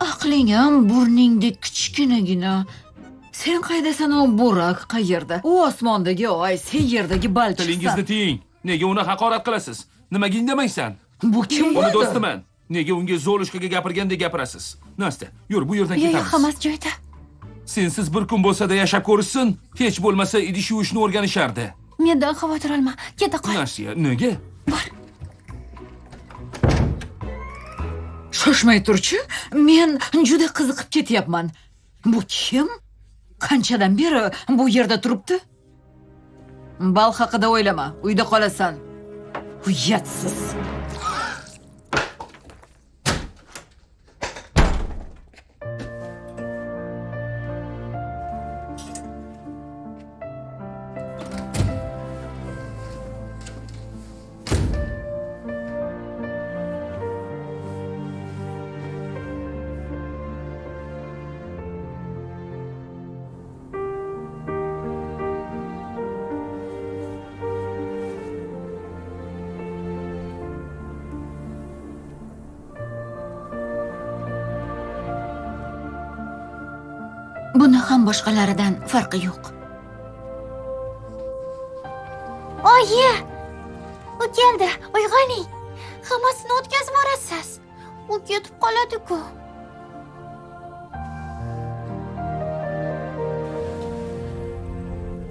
Speaker 5: Aqling ham burningdek kichkinagina. Sen qaydasan, u Burak qayerda? U osmondagi oy, sen yerdagi balchiqsan.
Speaker 3: Tilingizni tiying. Nega uni haqorat qilasiz? Nimaga indamaysan?
Speaker 5: Bu kim bo'ldi?
Speaker 3: Uni do'stiman. Nega unga Zolushkaga gapirgandek gapirasiz? Nastya, yur bu yerdan ketamiz.
Speaker 7: Yo'q, hammasi joyida.
Speaker 3: Sensiz bir kun bo'lsa-da yashab ko'rishsin, hech bo'lmasa idish yuvishni o'rganishardi.
Speaker 7: Mendan xavotir olma, keta qol.
Speaker 3: Nastya, nega?
Speaker 7: Bor.
Speaker 5: Shoshmay turchi, men juda qiziqib ketyapman. Bu kim? Qanchadan beri bu yerda turibdi? Bal haqida o'ylama, uyda qolasan. Uyatsiz.
Speaker 6: Buni ham boshqalaridan farqi yo'q.
Speaker 7: Oyi! U keldi, uyg'oning. Hammasini o'tkazib yuborasiz. U ketib qoladi-ku.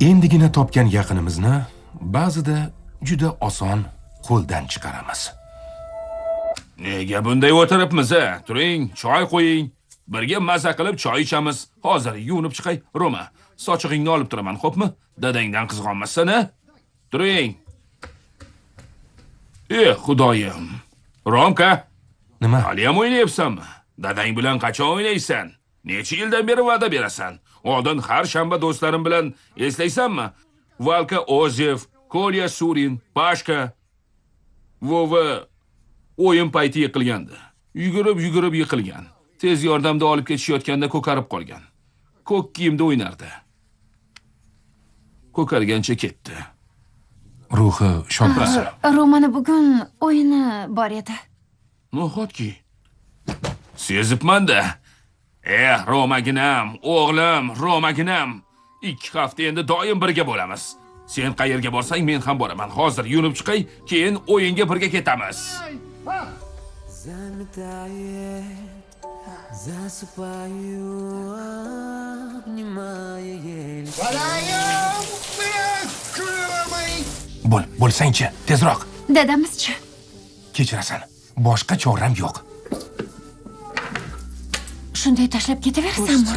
Speaker 1: Endigina topgan yaqinimizni ba'zida juda oson qo'ldan chiqaramiz.
Speaker 3: Nega bunday o'tiribmiz-a? Turing, choy qo'ying. Birga maza qilib choy ichamiz. Hozir yuvinib chiqay, Roma. Sochig'ingni olib turaman, xo'pmi? Dadangdan qizg'onmassan, a? Turing. Ey, Xudoyim. Romka,
Speaker 1: nima?
Speaker 3: Hali ham o'ynayapsanmi? Dadang bilan qachon o'ynaysan? Necha yildan beri va'da berasan? Oldin har shanba do'stlarim bilan eslaysanmi? Valka Ozev, Kolya Surin, Pashka, Vova o'yin payti yiqilgandi. Yugurib-yugurib yiqilgan. Tez yordamda olib ketishayotganda ko'karib qolgan. Ko'k kiyimda o'ynardi. Ko'kargancha ketdi.
Speaker 1: Ruhi shod bo'lsin.
Speaker 7: Romani bugun o'yini bor edi.
Speaker 3: Nahotki? Sezibman-da. Eh, Romaginam, o'g'lim, Romaginam. 2 hafta endi doim birga bo'lamiz. Sen qayerga borsang, men ham boraman. Hozir yunib chiqay, keyin o'yinga birga ketamiz.
Speaker 12: Засыпаю, обнимая ель.
Speaker 1: Bo'l, bo'lsangchi, tezroq.
Speaker 7: Dadamizchi?
Speaker 1: Kechirasan, boshqa choram yo'q.
Speaker 7: Shunday tashlab ketaversanmi?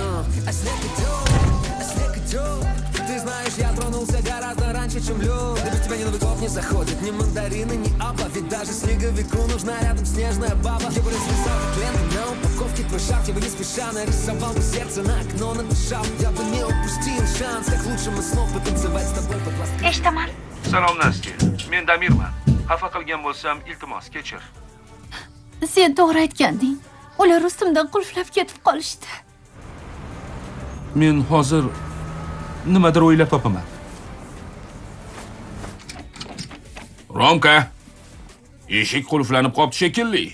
Speaker 12: Ты знаешь, я тронулся гораздо раньше, чем лед. Да без тебя ни Новый год не заходит, ни мандарины, ни апа. Ведь даже снеговику нужна рядом снежная баба. Я бы развязал как ленты на упаковке твой шарф. Я бы не спеша нарисовал бы сердце на окно написал. Я бы не упустил шанс, как лучше мы снова потанцевать с тобой под воскресенье.
Speaker 7: Eshitaman.
Speaker 3: Salom Nastya, men Damirman. Xafa qilgan bo'lsam, iltimos kechir.
Speaker 7: Sen to'g'ri aytganding. Ular ustimdan qulflab ketib qolishdi.
Speaker 3: Men hozir nimadir o'ylab topaman. Romka, eshik qulflanib qopti shekilli.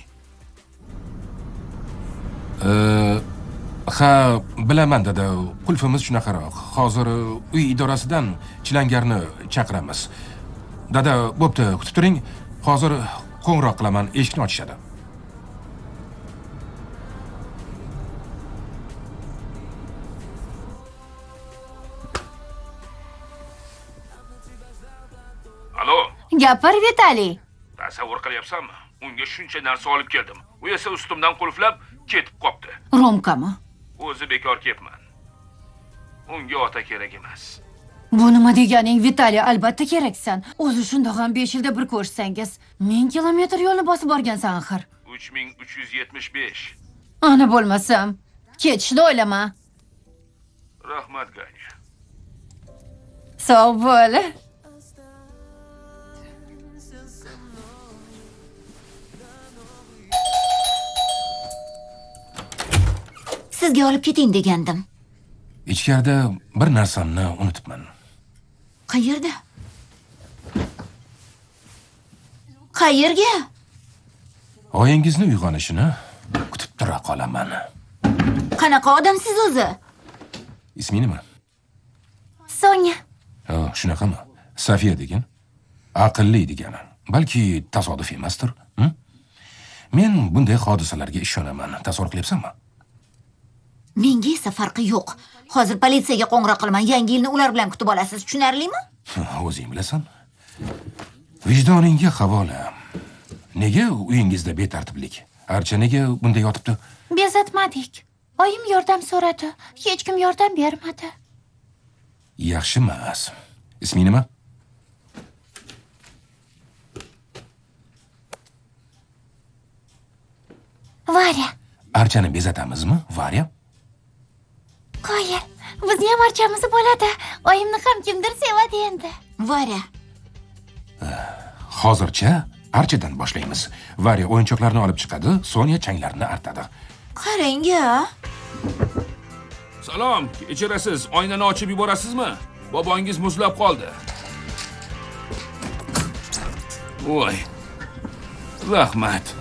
Speaker 1: Ha, bilaman dada, qulfimiz shunaqaroq. Hozir uy idorasidan chilangarni chaqiramiz. Dada, bo'pti, kutib turing. Hozir qo'ng'iroq qilaman, eshikni ochishadi.
Speaker 3: Alo.
Speaker 7: Gapir, Vitaliy.
Speaker 3: Tasavvur qilyapsanmi? Unga shuncha narsa olib keldim. U esa ustimdan qulflab ketib qopti.
Speaker 5: Romkami?
Speaker 3: O'zi bekor kelibman. Unga ota kerak emas.
Speaker 7: Bu nima deganing, Vitaliy? Albatta keraksan. O'zi shundoq ham 5 yilda bir ko'rsangiz, 1000 kilometr yo'lni bosib borgansan axir.
Speaker 3: 3375.
Speaker 7: Ana bo'lmasam, ketishni o'ylama.
Speaker 3: Rahmat, Ganya.
Speaker 7: Sog' bo'l.
Speaker 6: Sizga olib keting degandim.
Speaker 1: Ichkarida bir narsamni unutibman.
Speaker 6: Qayerda? Qayerga?
Speaker 1: Oyingizni uyg'onishini kutib tura qolaman.
Speaker 6: Qanaqa odamsiz o'zi?
Speaker 1: Ismi nima?
Speaker 7: Sonya.
Speaker 1: Ha, shunaqami? Sofiya degan. Aqlli degani. Balki tasodif emasdir. Men bunday hodisalarga ishonaman. Tasavvur qilyapsanmi?
Speaker 6: Menga esa farqi yo'q. Hozir politsiyaga qo'ng'iroq qilaman. Yangi yilni ular bilan kutib olasiz. Tushunarlimi?
Speaker 1: O'zing bilasan. Vijdoningga havola. Nega uyingizda betartiblik? Archa nega bunday yotibdi?
Speaker 7: Bezatmadik. Oyim yordam so'radi. Hech kim yordam bermadi.
Speaker 1: Yaxshi emas. Ismi nima?
Speaker 7: Varya.
Speaker 1: Archani bezatamizmi, Varya?
Speaker 7: Qoyil, bizni ham archamiz bo'ladi. Oyimni ham kimdir sevadi endi.
Speaker 6: Varya.
Speaker 1: Hozircha archadan boshlaymiz. Varya o'yinchoqlarni olib chiqadi, Sonya changlarni artadi.
Speaker 6: Qarang-a.
Speaker 3: Salom, kechirasiz, oynani ochib yuborasizmi? Bobongiz muzlab qoldi. Voy. Rahmat.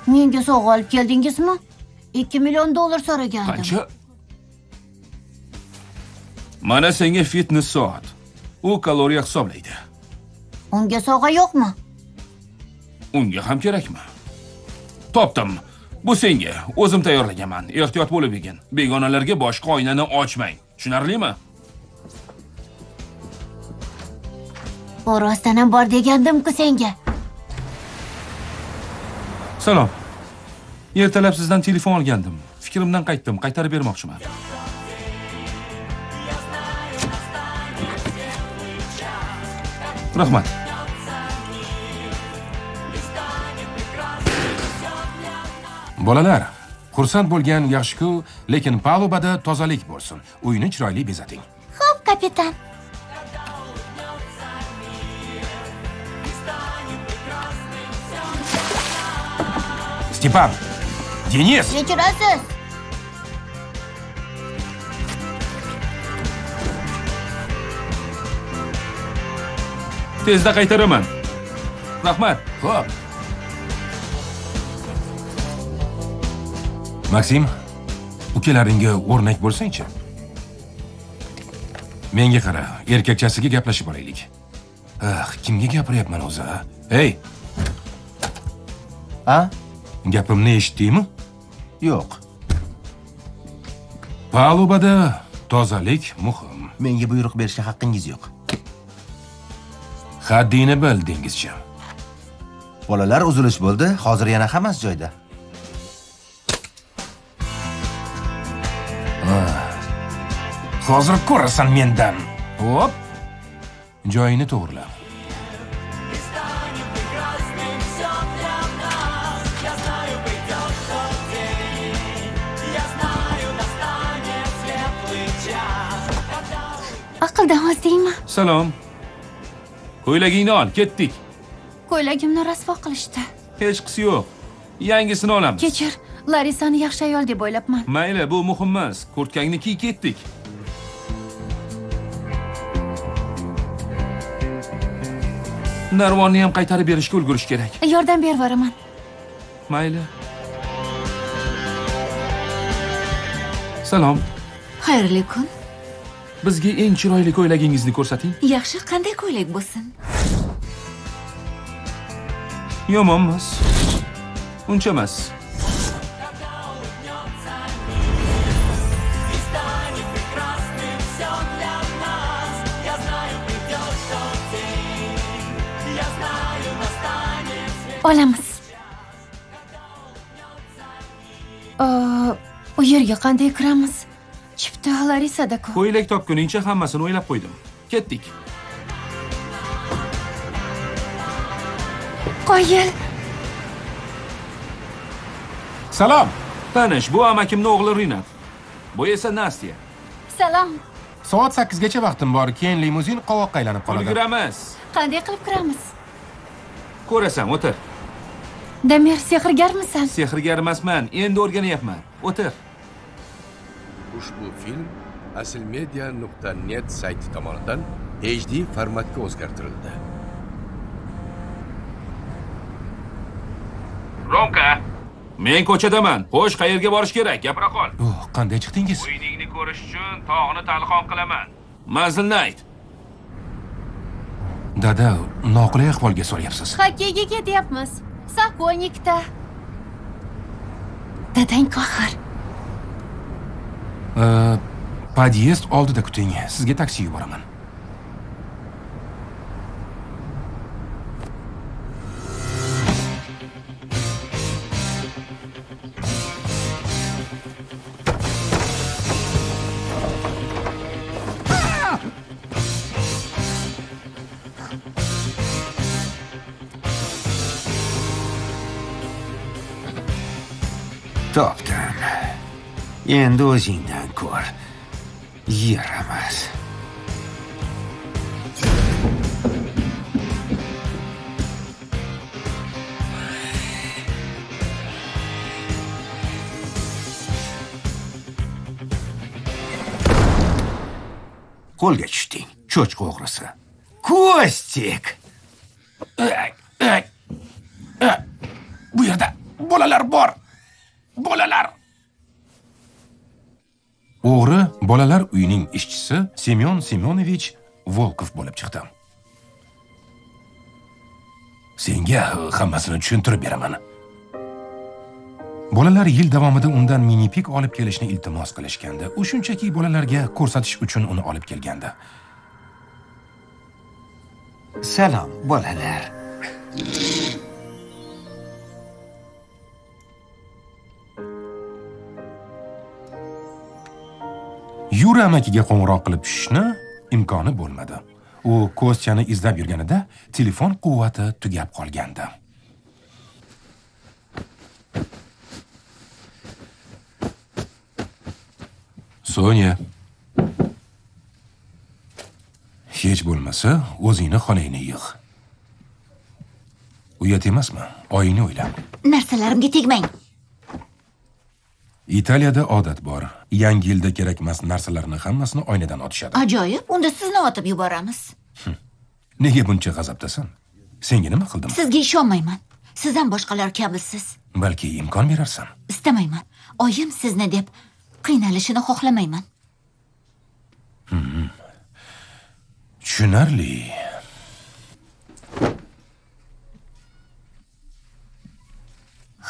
Speaker 7: Menga sovg'a olib keldingizmi? $2 million so'ragandim.
Speaker 3: Qancha? Mana senga fitness soat. U kaloriya hisoblaydi.
Speaker 7: Unga sovg'a yo'qmi?
Speaker 3: Unga ham kerakmi? Topdim. Bu senga. O'zim tayyorlaganman. Ehtiyot bo'lib yegin. Begonalarga boshqa oynani ochmang. Tushunarlimi?
Speaker 7: U rostdan ham bor degandim-ku senga.
Speaker 3: Salom. Ertalab sizdan telefon olgandim. Fikrimdan qaytdim, qaytarib bermoqchiman. Rahmat.
Speaker 1: Bolalar, xursand bo'lgan yaxshi-ku, lekin palubada tozalik bo'lsin. Uyni chiroyli bezating.
Speaker 7: Xo'p, kapitan.
Speaker 1: Stepan, Denis!
Speaker 6: Kechirasiz.
Speaker 3: Tezda qaytaraman. Rahmat.
Speaker 1: Xo'p. Maksim, ukalaringga o'rnak bo'lsang-chi. Menga qara, erkakchasiga gaplashib olaylik. Ah, kimga gapiryapman o'zi, ha? Ey!
Speaker 8: A?
Speaker 1: Gapimni eshitdingmi?
Speaker 8: Yo'q.
Speaker 1: Palubada tozalik muhim.
Speaker 8: Menga buyruq berishga haqqingiz yo'q.
Speaker 1: Haddingni bil, dengizchi.
Speaker 8: Bolalar, uzilish bo'ldi, hozir yana hammasi joyida.
Speaker 1: Hozir ko'rasan mendan. Hop. Joyini to'g'rila.
Speaker 7: Aqldan ozdingmi?
Speaker 3: Salom. Ko'ylagingni ol, ketdik.
Speaker 7: Ko'ylagimni rasvo qilishdi.
Speaker 3: Hech qisi yo'q. Yangisini olamiz.
Speaker 7: Kechir, Larisani yaxshi ayol deb o'ylabman.
Speaker 3: Mayli, bu muhim emas. Kurtkangni kiy, ketdik. Narvonni ham qaytarib berishga ulgurish kerak.
Speaker 7: Yordam bervoraman.
Speaker 3: Mayli. Salom.
Speaker 6: Xayrli kun.
Speaker 3: Bizga eng chiroyli ko'ylagingizni ko'rsating.
Speaker 6: Yaxshi, qanday ko'ylak bo'lsin?
Speaker 3: Yomon emas. Uncha emas.
Speaker 7: Olamiz. U yerga qanday kiramiz? Chipta Larisada-ku.
Speaker 3: Ko'ylak topguningcha hammasini o'ylab qo'ydim. Ketdik.
Speaker 7: Qoyil.
Speaker 1: Salom.
Speaker 3: Tanish, bu amakimning o'g'li Rinat. Bu esa Nastya.
Speaker 7: Salom.
Speaker 1: Soat 8 gacha vaqtim bor, keyin limuzin qovoqqa aylanib qoladi.
Speaker 3: Ulguramiz.
Speaker 7: Qanday qilib kiramiz?
Speaker 3: Ko'rasan, o'tir.
Speaker 7: Damir, sehrgarmisan?
Speaker 3: Sehrgar emasman, endi o'rganyapman. O'tir.
Speaker 10: Ushbu film aslmedia.net sayti tomonidan HD formatga o'zgartirildi.
Speaker 3: Romka, men ko'chadaman. Xo'sh, qayerga borish kerak? Gapira qol.
Speaker 1: Oh, qanday chiqdingiz?
Speaker 3: O'yiningni ko'rish uchun tog'ni talqon qilaman. Manzilni ayt.
Speaker 1: Dada, noqulay ahvolga solyapsiz.
Speaker 7: Xokkeyga ketyapmiz. Sokolnikda. Dadang qohir.
Speaker 1: Podyezd oldida kuting. Sizga taksi yuboraman.
Speaker 2: Topdim. Endi o'zingdan ko'r. Yer emas. Qo'lga tushding, cho'chqa o'g'risi. Kostik!
Speaker 1: Bu yerda bolalar bor. Bolalar. O'g'ri bolalar uyining ishchisi Semyon Semyonovich Volkov bo'lib chiqdi. Senga hammasini tushuntirib beraman. Bolalar yil davomida undan mini-pik olib kelishni iltimos qilishgandi. U shunchaki bolalarga ko'rsatish uchun uni olib kelgandi.
Speaker 2: Salom, bolalar. Yura amakiga qo'ng'iroq qilib tushishni imkoni bo'lmadi. U Kostyani izlab yurganida telefon quvvati tugab qolgandi. Sonya, hech bo'lmasa o'zingni xonangni yig'. Uyat emasmi? Oyingni o'yla.
Speaker 6: Narsalarimga tegmang.
Speaker 1: Italiyada odat bor. Yangi yilda kerakmas narsalarni hammasini oynadan otishadi.
Speaker 6: Ajoyib, unda sizni otib yuboramiz.
Speaker 1: Nega buncha g'azabdasan? Senga nima qildim?
Speaker 6: Sizga ishonmayman. Siz ham boshqalar kabisiz.
Speaker 1: Balki imkon berarsan.
Speaker 6: Istamayman. Oyim sizni deb qiynalishini xohlamayman.
Speaker 1: Tushunarli.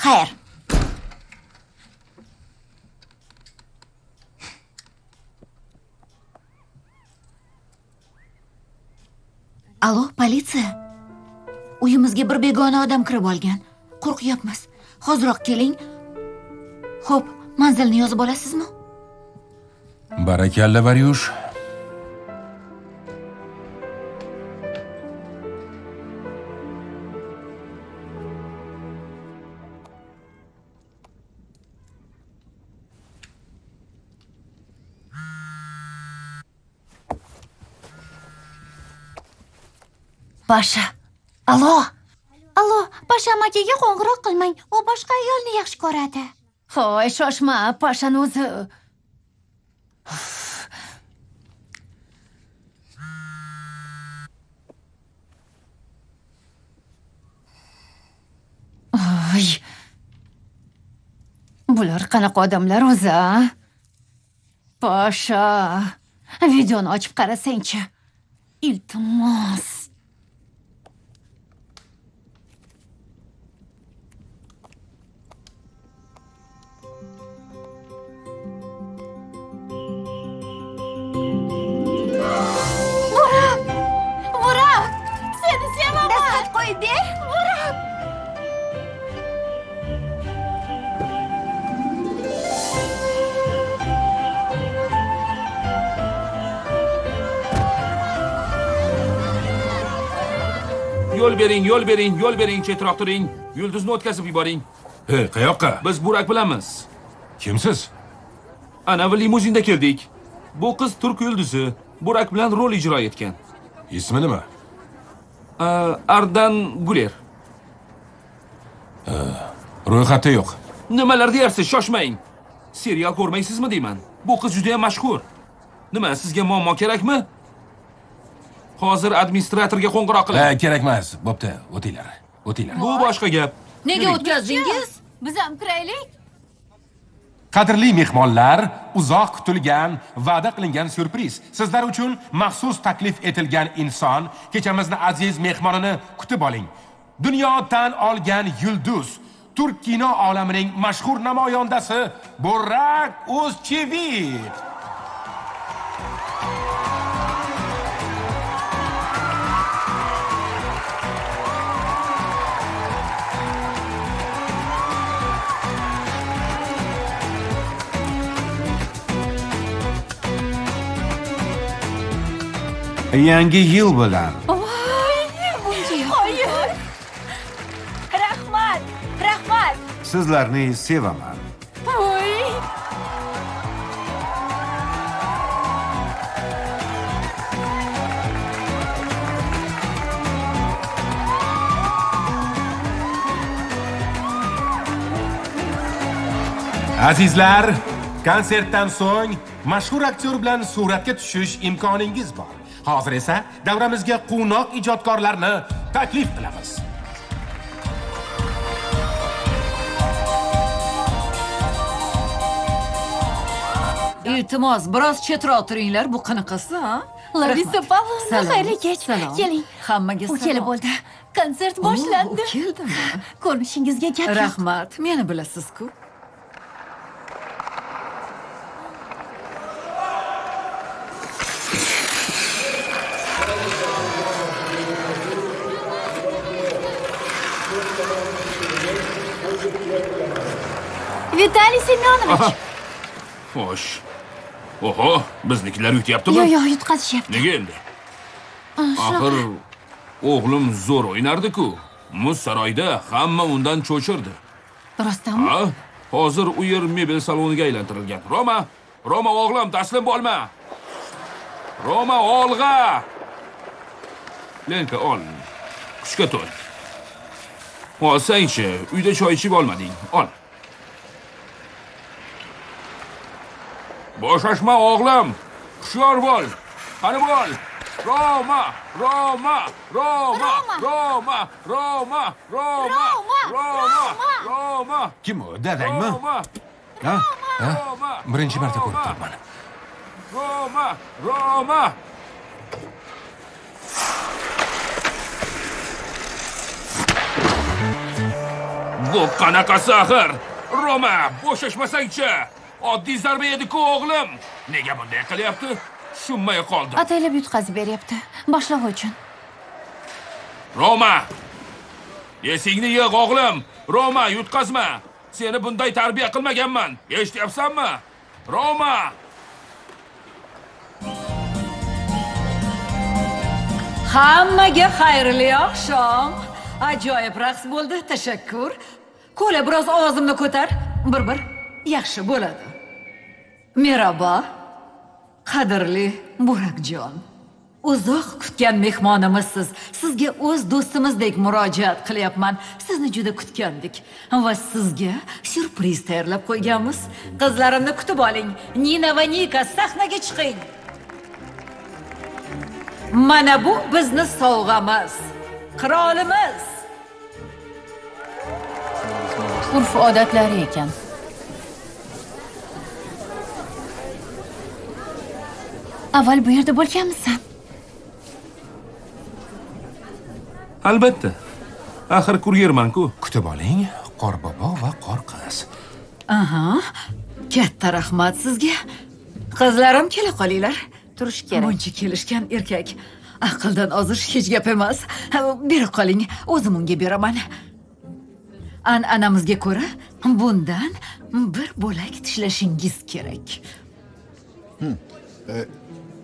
Speaker 6: Xayr. Alo, politsiya. Uyimizga bir begona odam kirib olgan. Qo'rqyapmiz. Hoziroq keling. Xo'p, manzilni yozib olasizmi?
Speaker 1: Barakalla, Varyush.
Speaker 7: Pasha. Alo.
Speaker 6: Alo, Pasha amakiga qo'ng'iroq qilmang. U boshqa ayolni yaxshi ko'radi.
Speaker 7: Hoy, shoshma, Pashani o'zi. Oy. Bular qanaqa odamlar o'zi, a? Pasha, videoni ochib qarasangchi. Iltimos.
Speaker 6: Burak! Burak! Seni sevaman! Dastxat qo'yib ber! Burak!
Speaker 3: Yo'l bering, yo'l bering, yo'l bering, chetroq turing. Yulduzni o'tkazib yuboring.
Speaker 1: Hey, qayoqqa?
Speaker 3: Biz Burak bilanmiz.
Speaker 1: Kimsiz?
Speaker 3: Ana va limuzinda keldik. Bu qiz turk yulduzi. Burak bilan rol ijro etgan.
Speaker 1: Ismi nima?
Speaker 3: Ardan Guler.
Speaker 1: Ro'yxatda yo'q.
Speaker 3: Nimalar deyapsiz? Shoshmang. Serial ko'rmaysizmi deyman. Bu qiz juda ham mashhur. Nima, sizga muammo kerakmi? Hozir administratorga qo'ng'iroq qiling.
Speaker 1: Ha, kerak emas. Bo'pti, o'tinglar. O'tinglar.
Speaker 3: Bu boshqa gap.
Speaker 5: Nega o'tkazdingiz?
Speaker 7: Biz ham kiraylik.
Speaker 1: Qadrli mehmonlar, uzoq kutilgan, va'da qilingan syurpriz. Sizlar uchun maxsus taklif etilgan inson, kechamizni aziz mehmonini kutib oling. Dunyo tan olgan yulduz, turk kino olamining mashhur namoyandasi Burak O'zchivit.
Speaker 2: Yangi yil bilan.
Speaker 6: Voy, buncha yo'q. Rahmat, rahmat.
Speaker 2: Sizlarni sevaman.
Speaker 6: Voy.
Speaker 1: Azizlar, konsertdan so'ng mashhur aktyor bilan suratga tushish imkoningiz bor. Hozir esa davramizga quvnoq ijodkorlarni taklif qilamiz.
Speaker 5: Iltimos, biroz chetroq turinglar, bu qanaqasi, ha?
Speaker 7: Larisa Pavlovna, xayrli kech. Keling.
Speaker 5: Hammaga salom.
Speaker 7: U kelib bo'ldi. Konsert boshlandi.
Speaker 5: U keldimi?
Speaker 7: Ko'rinishingizga gap yo'q.
Speaker 5: Rahmat, meni bilasiz-ku.
Speaker 6: Vitaliy Semyonovich.
Speaker 3: Xo'sh. Oho, biznikilar yutyaptimi?
Speaker 7: Yo'q, yo'q, yutqazishyapti.
Speaker 3: Nega endi? Axir o'g'lim zo'r o'ynardi-ku. Muz saroyda hamma undan cho'chirdi.
Speaker 7: Rostdanmi?
Speaker 3: Ha, hozir u yer mebel saloniga aylantirilgan. Roma, Roma o'g'lim, taslim bo'lma. Roma, olg'a. Lenka, ol. Kuchga to'l. Olsangchi, uyda choy ichib olmading. Ol. Bo'shashma o'g'lim. Hushyor bo'l. Qani bo'l. Roma, Roma, Roma, Roma, Roma, Roma, Roma, Roma.
Speaker 2: Kim u? Dadangmi?
Speaker 1: Ha? Birinchi marta ko'rib turibman.
Speaker 3: Roma, Roma. Bu qanaqasi axir? Roma, bo'shashmasangchi. Oddiy zarba edi-ku o'g'lim. Nega bunday qilyapti? Tushunmay qoldim.
Speaker 7: Ataylab yutqazib beryapti. Boshlig'i uchun.
Speaker 3: Roma! Esingni yig' o'g'lim. Roma, yutqazma. Seni bunday tarbiya qilmaganman. Eshityapsanmi? Roma!
Speaker 5: Hammaga xayrli oqshom. Ajoyib raqs bo'ldi, tashakkur. Ko'la, biroz ovozimni ko'tar. Bir-bir. Yaxshi bo'ladi. Merhaba, qadrli Burakjon. Uzoq kutgan mehmonimizsiz. Sizga o'z do'stimizdek murojaat qilyapman. Sizni juda kutgandik va sizga syurpriz tayyorlab qo'yganmiz. Qizlarimni kutib oling. Nina va Nika, sahnaga chiqing. Mana bu bizni sovg'amiz. Qirolimiz.
Speaker 7: Urf odatlari ekan. Avval bu yerda bo'lganmisan?
Speaker 3: Albatta. Axir kuryerman-ku.
Speaker 1: Kutib oling, Qorbobo va Qorqiz.
Speaker 5: Aha. Katta rahmat sizga. Qizlarim, kela qolinglar.
Speaker 6: Turish kerak.
Speaker 5: Buncha kelishgan erkak. Aqldan ozish hech gap emas. Bera qoling, o'zim unga beraman. An'anamizga ko'ra, bundan bir bo'lak tishlashingiz kerak.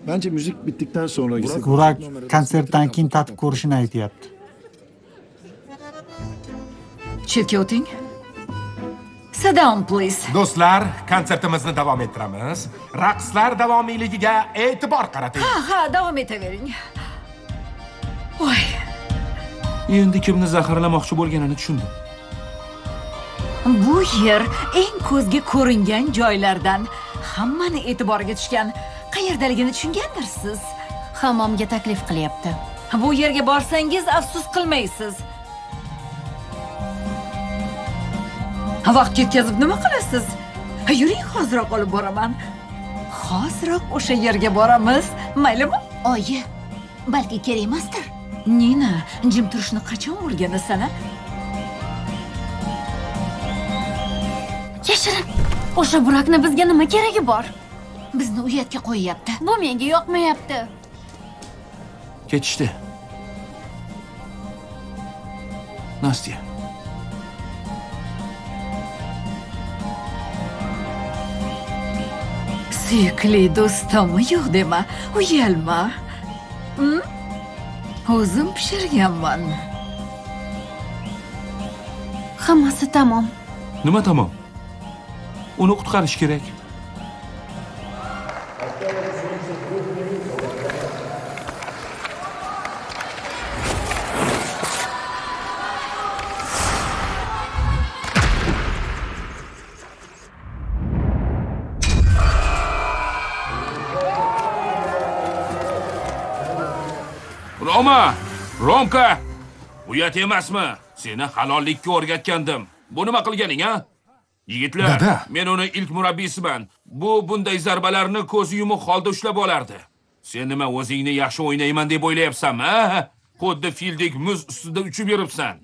Speaker 13: Bence müzik bittikten sonra
Speaker 14: Burak konsertdan keyin tatib ko'rishini aytyapti.
Speaker 5: Chetga o'ting. Sit down, please.
Speaker 1: Do'stlar, konsertimizni davom ettiramiz. Raqslar davomiyligiga e'tibor qarating.
Speaker 5: Ha, ha, davom etavering. Voy.
Speaker 3: Endi kimni zaharlamoqchi bo'lganini tushundim.
Speaker 5: Bu yer eng ko'zga ko'ringan joylardan, hammani e'tiboriga tushgan. Qayerdaligini tushungandirsiz?
Speaker 7: Hammomga taklif qilyapti.
Speaker 5: Bu yerga borsangiz afsus qilmaysiz. Vaqt ketkazib nima qilasiz? Yuring, hoziroq olib boraman. Hoziroq o'sha yerga boramiz, maylimi?
Speaker 6: Oyi, balki kerak emasdir.
Speaker 5: Nina, jim turishni qachon o'rganasan, a?
Speaker 7: Yashirin. O'sha Burakni bizga nima keragi bor?
Speaker 6: Bizni uyatga qo'yyapti.
Speaker 7: Bu menga yoqmayapti.
Speaker 3: Ketishdi. Nastya.
Speaker 5: Suyukli do'stim, yo'q dema, uyalma. O'zim pishirganman.
Speaker 7: Hammasi tamom.
Speaker 3: Nima tamom? Uni qutqarish kerak. Roma! Romka! Uyat emasmi? Seni halollikka o'rgatgandim. Bu nima qilganing, a? Yigitlar, men uni ilk murabbiysiman. Bu bunday zarbalarni ko'zi yumuq holda ushlab olardi. Sen nima o'zingni yaxshi o'ynayman deb o'ylayapsanmi, a? Xuddi fildek muz ustida uchib yuribsan.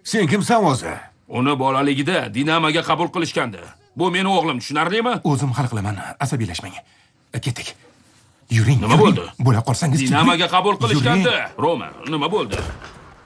Speaker 2: Sen kimsan o'zi?
Speaker 3: Uni bolaligida Dinamoga qabul qilishgandi. Bu meni o'g'lim, tushunarlimi?
Speaker 1: O'zim hal qilaman, asabiylashmang. Ketdik. Yuring.
Speaker 3: Nima bo'ldi?
Speaker 1: Bo'la qolsangiz
Speaker 3: Dinamoga qabul qilishgandi. Roma, nima bo'ldi?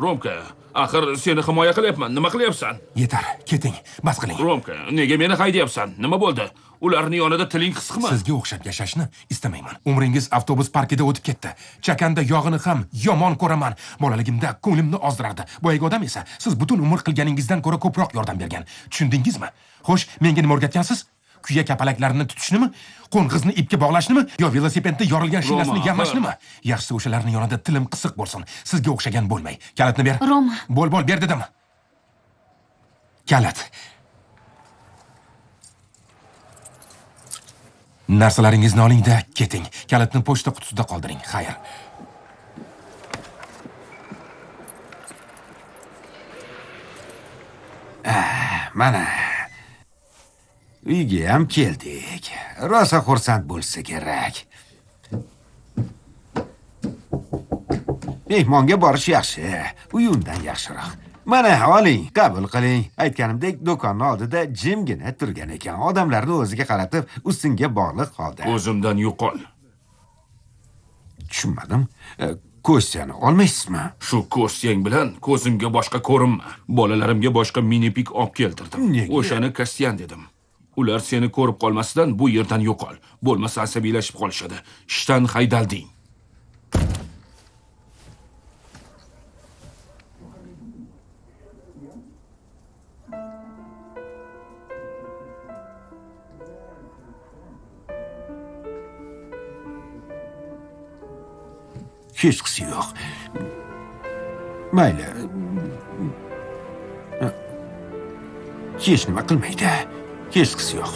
Speaker 3: Romka, axir seni himoya qilyapman. Nima qilyapsan?
Speaker 1: Yetar, keting, bas qiling.
Speaker 3: Romka, nega meni haydayapsan? Nima bo'ldi? Ularning yonida tiling qisiqmi?
Speaker 1: Sizga o'xshab yashashni istamayman. Umringiz avtobus parkida o'tib ketdi. Chakanda yog'ini ham yomon ko'raman. Bolaligimda ko'nglimni ozdirardi. Boyagi odam esa siz butun umr qilganingizdan ko'ra ko'proq yordam bergan. Tushundingizmi? Xo'sh, menga nima o'rgatgansiz? Kuya kapalaklarni tutishnimi? Qo'ng'izni ipga bog'lashnimi? Yo velosipedda yorilgan shinasini yamashnimi? Yaxshisi o'shalarning yonida tilim qisiq bo'lsin. Sizga o'xshagan bo'lmay. Kalitni ber.
Speaker 7: Roma.
Speaker 1: Bo'l, ber dedim. Kalit. Narsalaringizni oling-da, keting. Kalitni pochta qutisida qoldiring. Xayr.
Speaker 2: Mana uyga ham keldik. Rosa xursand bo'lsa kerak. Mehmonga borish yaxshi, uy undan yaxshiroq. Mana oling, qabul qiling. Aytganimdek, do'konning oldida jimgina turgan ekan. Odamlarni o'ziga qaratib, ustunga bog'liq holda.
Speaker 3: O'zimdan yo'qol.
Speaker 2: Tushunmadim. Kostyani olmaysizmi?
Speaker 3: Shu Kostyang bilan ko'zimga boshqa ko'rinma. Bolalarimga boshqa mini-pik olib keltirdim. O'shani Kostyan dedim. Ular seni ko'rib qolmasidan bu yerdan yo'qol. Bo'lmasa asabiylashib qolishadi. Ishdan haydalding.
Speaker 2: Hechqisi yo'q. Mayli. Hech nima qilmaydi. Hechqisi yo'q.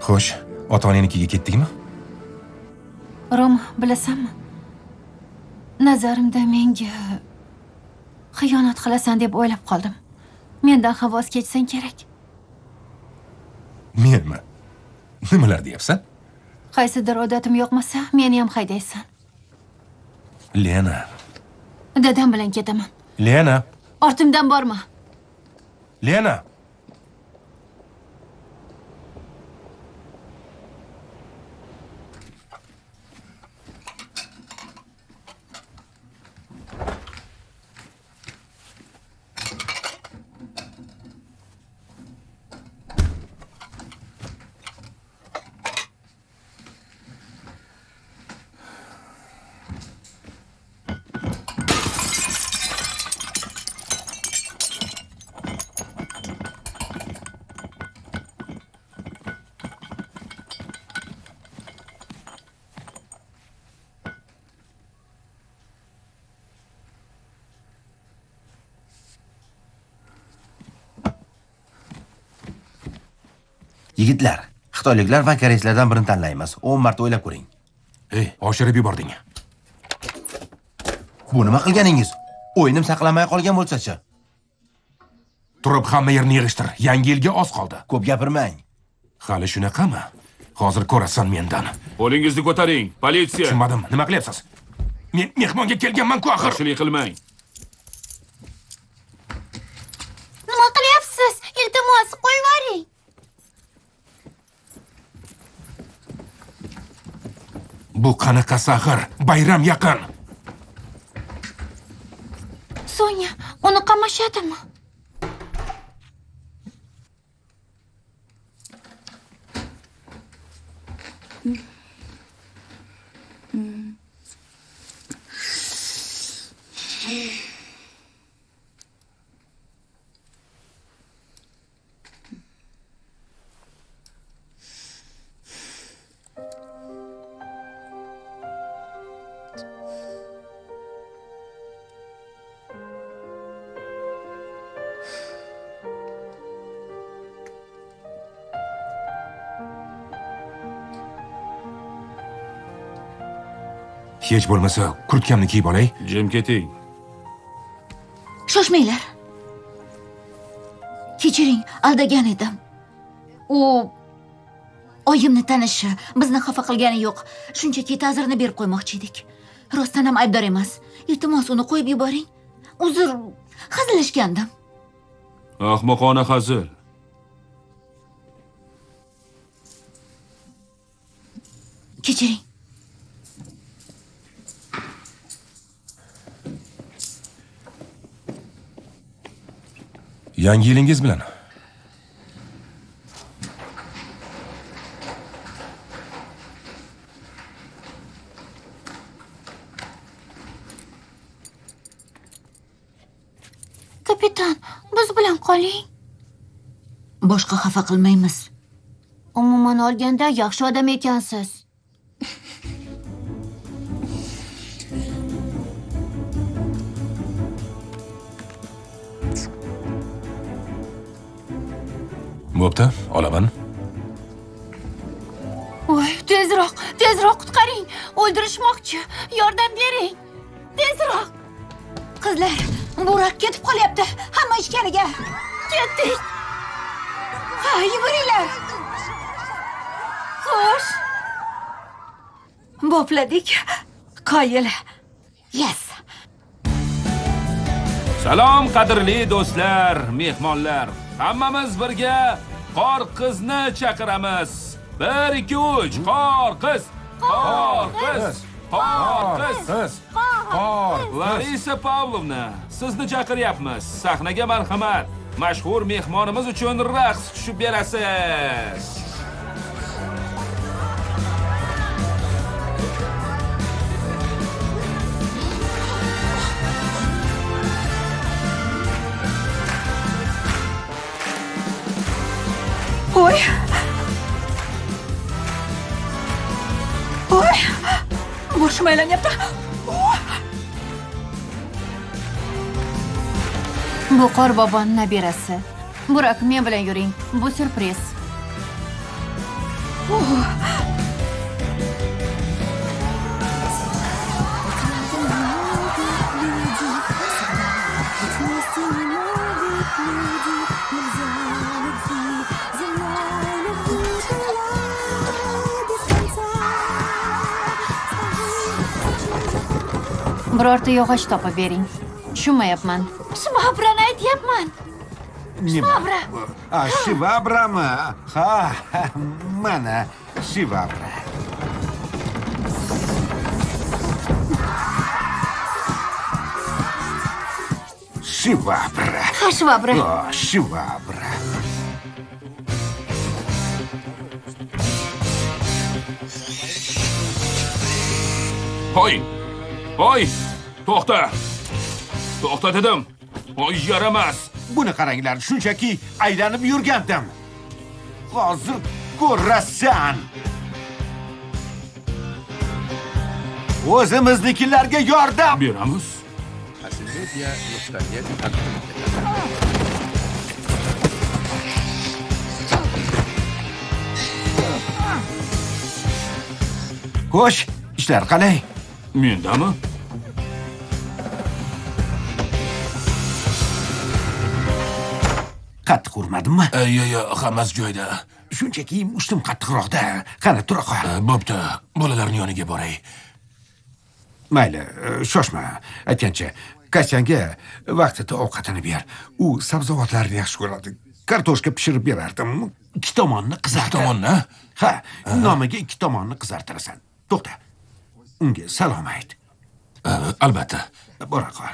Speaker 1: Xo'sh, ota-onangnikiga ketdingmi?
Speaker 7: Roma, bilasanmi? Nazarimda menga xiyonat qilasan deb o'ylab qoldim. Mendan ham voz kechsang kerak.
Speaker 1: Menmi? Nimalar deyapsan?
Speaker 7: Qaysidir odatim yoqmasa, meni ham haydaysan.
Speaker 1: Lena.
Speaker 7: Dadam bilan ketaman.
Speaker 1: Lena.
Speaker 7: Ortimdan borma.
Speaker 1: Lena.
Speaker 8: Yigitlar, xitoyliklar va koreyslardan birini tanlaymiz. 10 marta o'ylab ko'ring.
Speaker 1: Ey, oshirib yubording.
Speaker 8: Bu nima qilganingiz? O'yinim saqlanmay qolgan bo'lsa-chi?
Speaker 1: Turib hamma yerni yig'ishtir. Yangi yilga oz qoldi.
Speaker 8: Ko'p gapirmang.
Speaker 1: Hali shunaqami? Hozir ko'rasan mendan.
Speaker 3: Qo'lingizni ko'taring, politsiya.
Speaker 1: Tushunmadim. Nima qilyapsiz? Men mehmonga kelganman-ku axir.
Speaker 3: Qarshilik qilmang.
Speaker 6: Nima qilyapsiz? Iltimos, qo'yib yuboring.
Speaker 1: Bu qanaqasi axir? Bayram yaqin.
Speaker 6: Sonya, uni qamashadimi?
Speaker 1: Hech bo'lmasa kurtkamni kiyib olay.
Speaker 3: Jim keting.
Speaker 6: Shoshmanglar. Kechiring, aldagan edim. U oyimni tanishi, bizni xafa qilgani yo'q. Shunchaki ta'zirini berib qo'ymoqchi edik. Rostdan ham aybdor emas. Iltimos, uni qo'yib yuboring. Uzr, hazillashgandim.
Speaker 3: Ahmoqona hazil.
Speaker 6: Kechiring.
Speaker 1: Yangi yilingiz bilan.
Speaker 6: Kapitan, biz bilan qoling. Boshqa xafa qilmaymiz. Umuman olganda yaxshi odam ekansiz.
Speaker 1: Bo'pti, olaman.
Speaker 7: Voy, tezroq, tezroq qutqaring. O'ldirishmoqchi. Yordam bering. Tezroq.
Speaker 6: Qizlar, Burak ketib qolyapti. Hamma ichkariga. Ketdik. Ha, yuguringlar. Xo'sh. Bopladik. Qoyil. Yes.
Speaker 3: Salom qadrli do'stlar, mehmonlar. Hammamiz birga qor qizni chaqiramiz. 1 2 3 qor qiz. Qor qiz. Qor qiz. Qor. Larisa Pavlovna, sizni chaqiryapmiz. Sahnaga marhamat. Mashhur mehmonimiz uchun raqs tushib berasiz.
Speaker 5: Oy. Oy. Boshim aylanyapti.
Speaker 7: Bu qor boboning nabirasi. Burak, men bilan yuring. Bu syurpriz. Birorta yog'och topib bering. Tushunmayapman.
Speaker 6: Shvabrani aytyapman. Shvabra.
Speaker 2: Shvabrami? Ha, mana shvabra. Shvabra.
Speaker 6: Ha, shvabra.
Speaker 2: Shvabra.
Speaker 3: Hoy! Hoy! To'xta! To'xta dedim. Hoy, yaramas.
Speaker 2: Buni qaranglar, shunchaki aylanib yurgandim. Hozir ko'rasan. O'zimiznikilarga yordam
Speaker 3: beramiz.
Speaker 10: Asilmedia.net taqdim etadi.
Speaker 2: Xo'sh, ishlar qalay?
Speaker 3: Mendami?
Speaker 2: Qattiq urmadimmi?
Speaker 1: Yo'q, hammasi joyida.
Speaker 2: Shunchaki mushtim qattiqroqda. Qani, tura qol.
Speaker 1: Bo'pti, bolalarning yoniga boray.
Speaker 2: Mayli, shoshma. Aytgancha, Kasyanga vaqtida ovqatini ber. U sabzavotlarni yaxshi ko'radi. Kartoshka pishirib berardim. Ikki tomonni qizartir.
Speaker 1: Ikki tomonni?
Speaker 2: Ha, nomiga ikki tomonni qizartirasan. To'xta. Unga salom ayt.
Speaker 1: Albatta.
Speaker 2: Bora qol.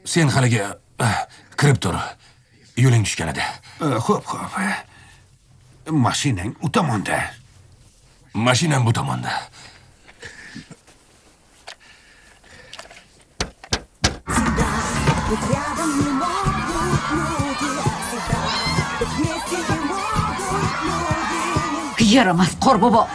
Speaker 1: Sen haliga kirib tur. Yo'ling tushganida.
Speaker 2: Xo'p, xo'p. Mashinang u tomonda.
Speaker 1: Mashinam bu tomonda.
Speaker 5: Yaramas qorbobo.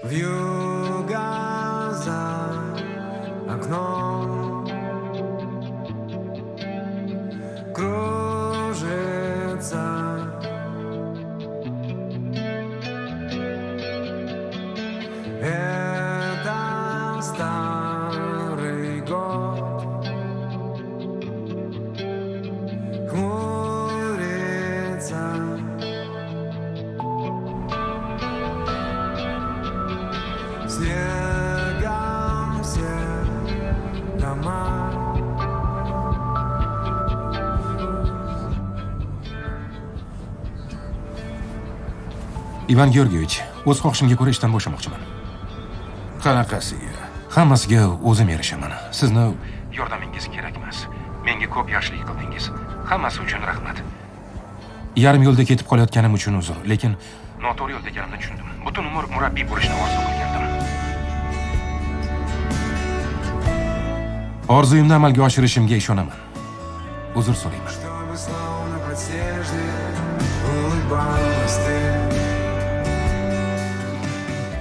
Speaker 12: Вьюга за окном кружится. Это старый год хмурится. Снегом все дома.
Speaker 1: Ivan Georgievich, o'z xohishimga ko'ra ishdan bo'shamoqchiman.
Speaker 2: Qanaqasiga?
Speaker 1: Hammasiga o'zim erishaman. Sizni yordamingiz kerak emas. Menga ko'p yaxshilik qildingiz. Hammasi uchun rahmat. Yarim yo'lda ketib qolayotganim uchun uzr, lekin noto'g'ri yo'lda ekanimni tushundim. Butun umr murabbiy bo'lishni orzu qilgandim. Orzuyimni amalga oshirishimga ishonaman. Uzr so'rayman.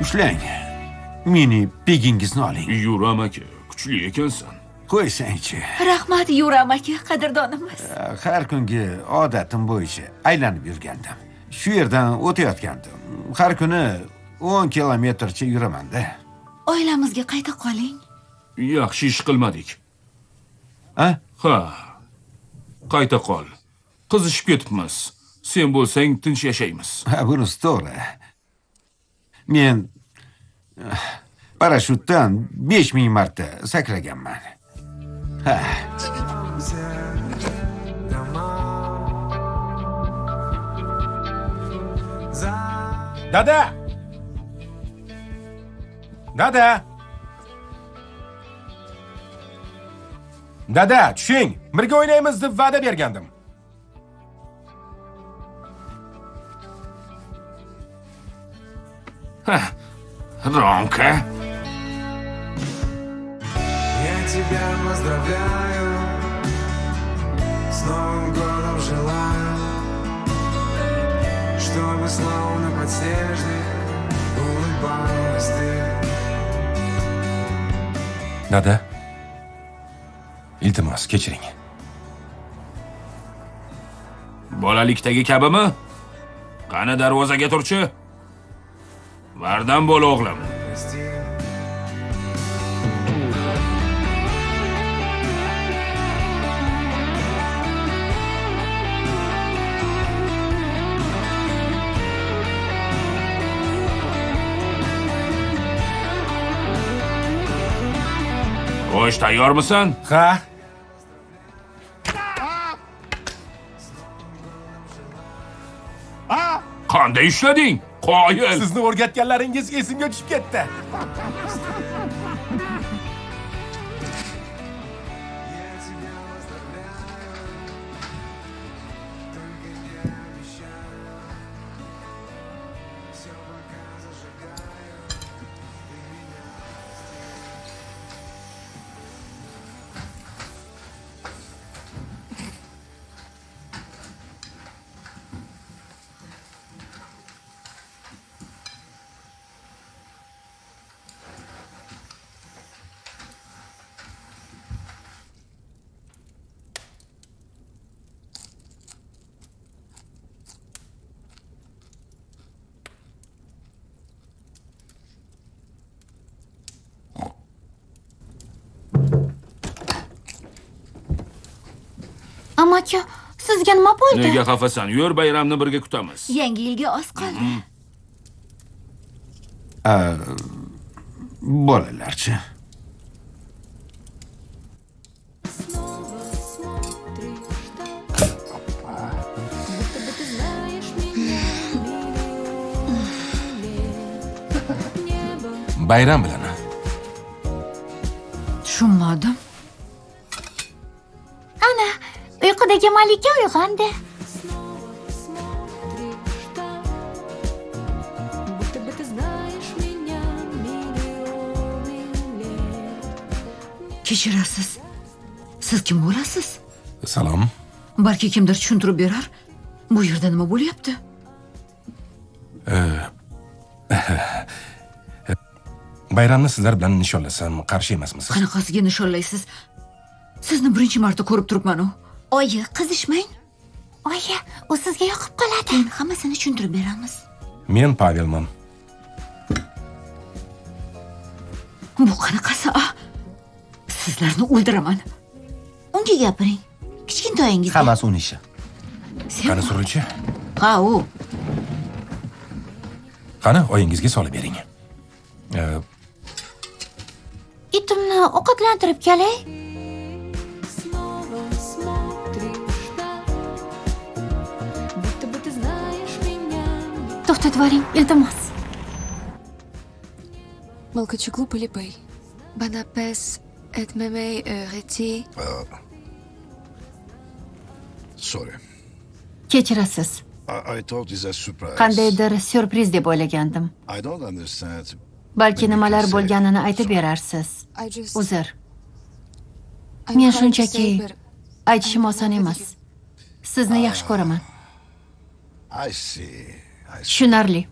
Speaker 2: Ushlang. Meni pegingizni oling.
Speaker 3: Yura aka, kuchli ekansan.
Speaker 2: Qo'ysangchi.
Speaker 6: Rahmat Yura aka, qadrdonimiz.
Speaker 2: Har kungi odatim bo'yicha aylanib yurgandim. Shu yerdan o'tayotgandim. Har kuni 10 kilometrcha yuraman-da.
Speaker 6: Oilamizga qayta qoling.
Speaker 3: Yaxshi ish qilmadik.
Speaker 2: Ha?
Speaker 3: Ha. Qayta qol. Qizishib ketibmiz. Sen bo'lsang tinch yashaymiz.
Speaker 2: Ha, bunisi to'g'ri. Men parashyutdan 5000 marta sakraganman. Ha.
Speaker 1: Dada! Dada! Dada, tushing. Birga o'ynaymiz deb va'da bergandim.
Speaker 3: Romka.
Speaker 12: Я тебя поздравляю, с Новым годом желаю, чтобы словно подснежник улыбалась ты.
Speaker 1: Dada, iltimos, kechiring.
Speaker 3: Bolalikdagi kabimi? Qani darvozaga turchi? Bardam bo'l o'g'lim. Xo'sh, tayyormisan?
Speaker 1: Ha.
Speaker 3: Qanday ushlading? Qoyil.
Speaker 1: Sizni o'rgatganlaringiz esimga tushib ketdi.
Speaker 7: Amaki, sizga nima bo'ldi?
Speaker 3: Nega xafasan? Yur, bayramni birga kutamiz.
Speaker 6: Yangi yilga oz qoldi.
Speaker 2: Bolalarchi.
Speaker 1: Bayram bilan.
Speaker 5: Tushunmadim.
Speaker 7: Ana, uyqudagi malika uyg'ondi.
Speaker 5: Kechirasiz. Siz kim bo'lasiz?
Speaker 1: Salom.
Speaker 5: Balki kimdir tushuntirib berar. Bu yerda nima bo'lyapti?
Speaker 1: Bayramni sizlar bilan nishonlasam qarshi emasmisiz?
Speaker 5: Qanaqasiga nishonlaysiz? Sizni birinchi marta ko'rib turibman-u.
Speaker 6: Oyi, qizishmang.
Speaker 7: Oyi, u sizga yoqib qoladi.
Speaker 6: Keyin hammasini tushuntirib beramiz.
Speaker 1: Men Pavelman.
Speaker 5: Bu qanaqasi? Sizlarni o'ldiraman.
Speaker 6: Unga gapiring. Kichkintoyingizga.
Speaker 8: Hammasi uning ishi.
Speaker 1: Qani suruvchi?
Speaker 5: Ha, u.
Speaker 1: Qani oyingizga solib bering.
Speaker 7: Itimni ovqatlantirib kelay. To'xtatib yuboring, iltimos.
Speaker 11: Malkachuglu Polibey. Bana pes etmemey öğreti.
Speaker 13: Sorry.
Speaker 7: Kechirasiz.
Speaker 13: I thought it's a surprise.
Speaker 7: Qandaydir syurpriz deb o'ylagandim.
Speaker 13: I don't understand.
Speaker 7: Balki nimalar bo'lganini aytib berarsiz. Uzr. Men shunchaki aytishim oson emas. Sizni yaxshi ko'raman.
Speaker 13: I see.
Speaker 7: Tushunarli.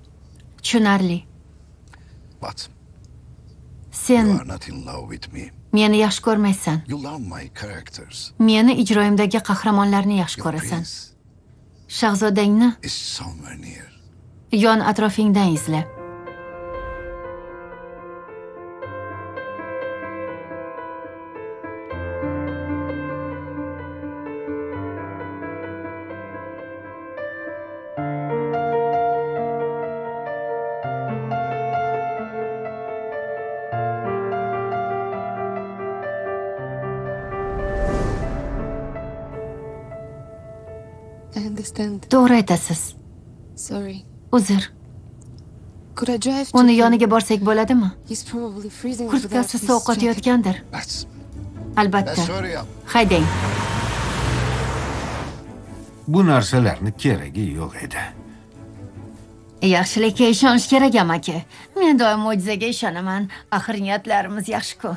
Speaker 7: Tushunarli.
Speaker 13: But
Speaker 7: sen
Speaker 13: you are not in love with me.
Speaker 7: Meni yaxshi ko'rmaysan.
Speaker 13: You love my characters.
Speaker 7: Meni ijroimdagi qahramonlarni yaxshi ko'rasan. Shahzodangni
Speaker 13: is somewhere near.
Speaker 7: Yon atrofingdan izla. To'g'ri aytasiz. Uzr. Uni yoniga borsak bo'ladimi? Kurtkasi sovuq qotayotgandir. Albatta. Haydang.
Speaker 2: Bu narsalarni keragi yo'q edi.
Speaker 7: Yaxshilikka ishonish kerak amaki. Men doim mo'jizaga ishonaman. Axir niyatlarimiz yaxshi-ku.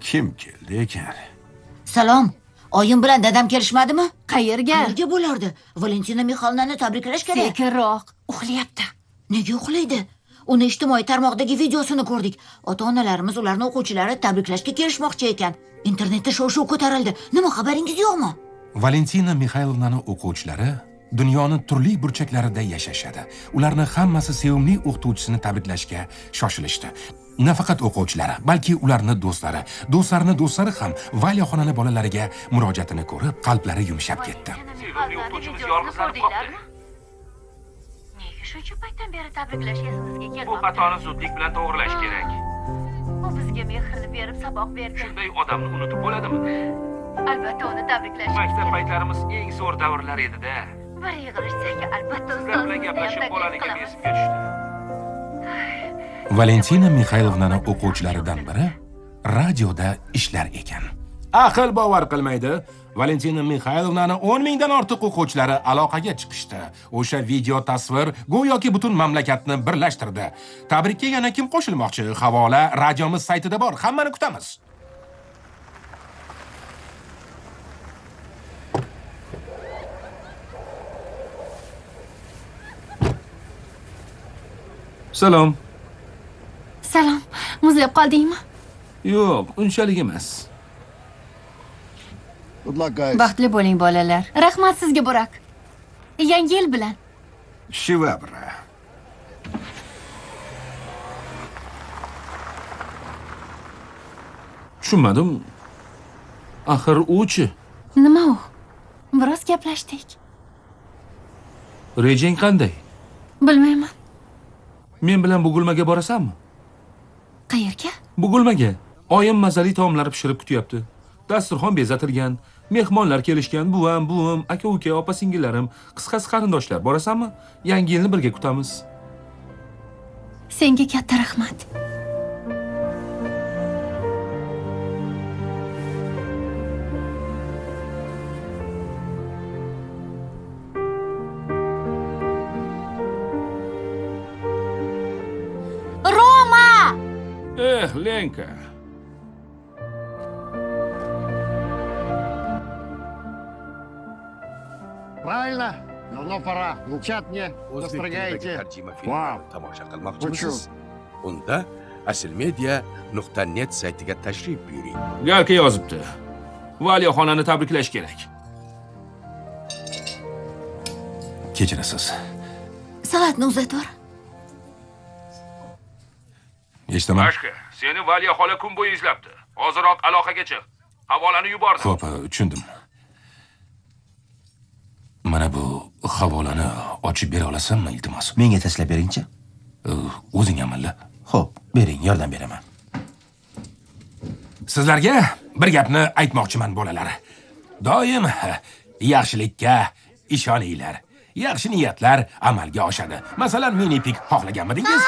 Speaker 2: Kim keldi ekan?
Speaker 6: Salom. Oyim bilan dadam kelishmadimi?
Speaker 7: Qayerga?
Speaker 6: Qayerga bo'lardi? Valentina Mixaylovnani tabriklash kerak.
Speaker 7: Sekinroq, uxlayapti.
Speaker 6: Nega uxlaydi? Uni ijtimoiy tarmoqdagi videosini ko'rdik. Ota-onalarimiz ularni o'quvchilari tabriklashga kelishmoqchi ekan. Internetda shov-shuv ko'tarildi. Nima, xabaringiz yo'qmi?
Speaker 1: Valentina Mixaylovnani o'quvchilari dunyoni turli burchaklarida yashashadi. Ularni hammasi sevimli o'qituvchisini tabriklashga shoshilishdi. Nafaqat o'quvchilari, balki ularni do'stlari, do'stlarini do'stlari ham Valya xonani bolalariga murojaatini ko'rib, qalblari yumshab ketdi.
Speaker 3: Sevimli o'qituvchimiz yolg'izlanib qoldi.
Speaker 7: Nega shuncha paytdan beri tabriklash esimizga kelmabdi?
Speaker 3: Bu xatoni zudlik bilan to'g'rilash kerak.
Speaker 7: U bizga mehrni berib saboq berdi.
Speaker 3: Shunday odamni unutib bo'ladimi?
Speaker 7: Albatta uni tabriklash.
Speaker 3: Maktab paytlarimiz eng zo'r davrlar edi-da.
Speaker 7: Bir yig'ilishsak, albatta
Speaker 3: Sizlar bilan gaplashib bolaligim esimga tushdi.
Speaker 1: Valentina Mixaylovnani o'quvchilaridan biri radioda ishlar ekan. Aql bovar qilmaydi. Valentina Mixaylovnani 10 mingdan ortiq o'quvchilari aloqaga chiqishdi. O'sha video tasvir go'yoki butun mamlakatni birlashtirdi. Tabrikka yana kim qo'shilmoqchi? Havola radiomiz saytida bor. Hammani kutamiz.
Speaker 3: Salom.
Speaker 7: Salom. Muzlab qoldingmi?
Speaker 3: Yo'q, unchalik emas.
Speaker 7: Baxtli bo'ling bolalar. Rahmat sizga, Burak. Yangi yil bilan.
Speaker 2: Shivabra.
Speaker 3: Tushunmadim. Axir u-chi?
Speaker 7: Nima u? Biroz gaplashdik.
Speaker 3: Rejang qanday?
Speaker 7: Bilmayman.
Speaker 3: Men bilan Bugulmaga borasanmi?
Speaker 7: Qayerga?
Speaker 3: Bugulmaga. Oyim mazali taomlar pishirib kutyapti. Dasturxon bezatilgan, mehmonlar kelishgan, buvam, buvim, aka-uka, opa-singillarim, qisqasi qarindoshlar. Borasanmi? Yangi yilni birga kutamiz.
Speaker 7: Senga katta rahmat. Roma!
Speaker 3: Eh, Lenka.
Speaker 15: Правильно, давно пора. Внучат мне, настрогайте.
Speaker 10: Vau, tomosha qilmoqchimisiz? Unda asilmedia.net saytiga tashrif buyuring.
Speaker 3: Galka yozibdi. Valya xonani tabriklash kerak.
Speaker 1: Kechirasiz.
Speaker 6: Salatni uzator.
Speaker 1: Eshitaman.
Speaker 3: Pashka, seni Valya xola kun bo'yi izlabdi. Hoziroq aloqaga chiq. Havolani yubordim.
Speaker 1: Xo'p, tushundim. Mana bu havolani ochib bera olasanmi, iltimos?
Speaker 8: Menga tashlab beringchi.
Speaker 1: O'zing amalla.
Speaker 8: Xo'p, bering, yordam beraman.
Speaker 1: Sizlarga bir gapni aytmoqchiman, bolalar. Doim yaxshilikka ishoninglar. Yaxshi niyatlar amalga oshadi. Masalan, mini pik xohlaganmidingiz?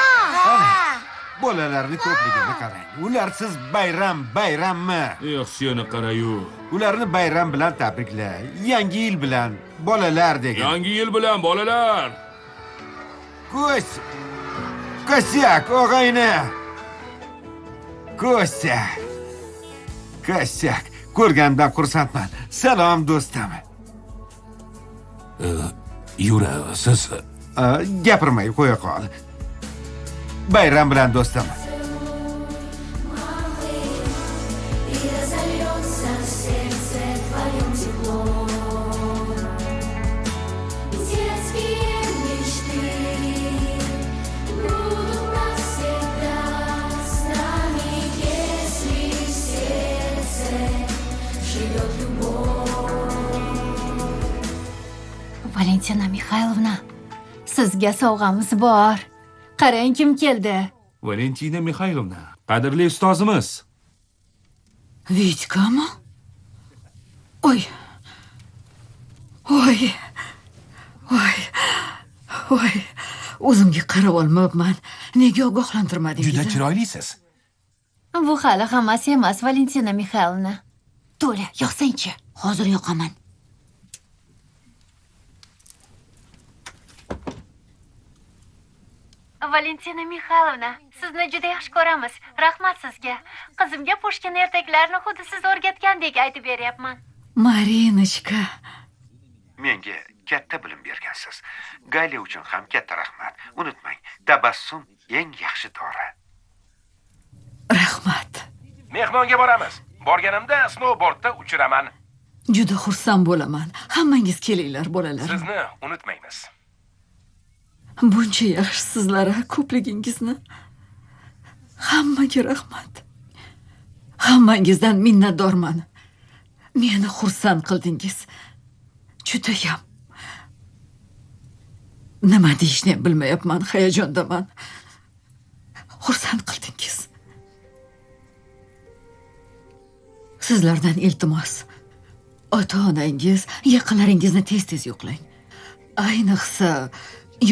Speaker 2: Bolalarni ko'pligini qarang. Ularsiz bayram bayrammi?
Speaker 3: Yo'q, seni qarayu.
Speaker 2: Ularni bayram bilan tabrikla. Yangi yil bilan bolalar degan.
Speaker 3: Yangi yil bilan bolalar.
Speaker 2: Ko'z. Kosyak og'ayni. Kostya. Kosyak. Ko'rganimdan xursandman. Salom do'stim.
Speaker 1: Yura, siz
Speaker 2: gapirmay qo'ya qol. Bayram bilan do'stim.
Speaker 7: Valentina Mixaylovna, sizga sovg'amiz bor. Qarang kim keldi.
Speaker 3: Valentina Mixaylovna, qadrli ustozimiz.
Speaker 5: Vitkami? Oy. Oy. Oy. Oy. O'zimga qarab olmabman. Nega ogohlantirmadingiz?
Speaker 1: Juda chiroylisiz.
Speaker 7: Bu hali hammasi emas, Valentina Mixaylovna.
Speaker 6: To'la, yoqsangchi. Hozir yoqaman.
Speaker 7: Valentina Mixaylovna, sizni juda yaxshi ko'ramiz. Rahmat sizga. Qizimga Pushkin ertaklarini xuddi siz o'rgatgandek aytib beryapman.
Speaker 5: Marinochka.
Speaker 2: Menga katta bilim bergansiz. Galya uchun ham katta rahmat. Unutmang, tabassum eng yaxshi dori.
Speaker 5: Rahmat.
Speaker 1: Mehmonga boramiz. Borganimda snowboardda uchiraman.
Speaker 5: Juda xursand bo'laman. Hammangiz kelinglar, bolalar.
Speaker 1: Sizni unutmaymiz.
Speaker 5: Buncha yaxshisizlar, ko'pligingizni. Hammaga rahmat. Hammangizdan minnatdorman. Meni xursand qildingiz. Judayam. Nima deyishni bilmayapman, hayajondaman. Xursand qildingiz. Sizlardan iltimos. Ota-onangiz, yaqinlaringizni tez-tez yo'qlang. Ayniqsa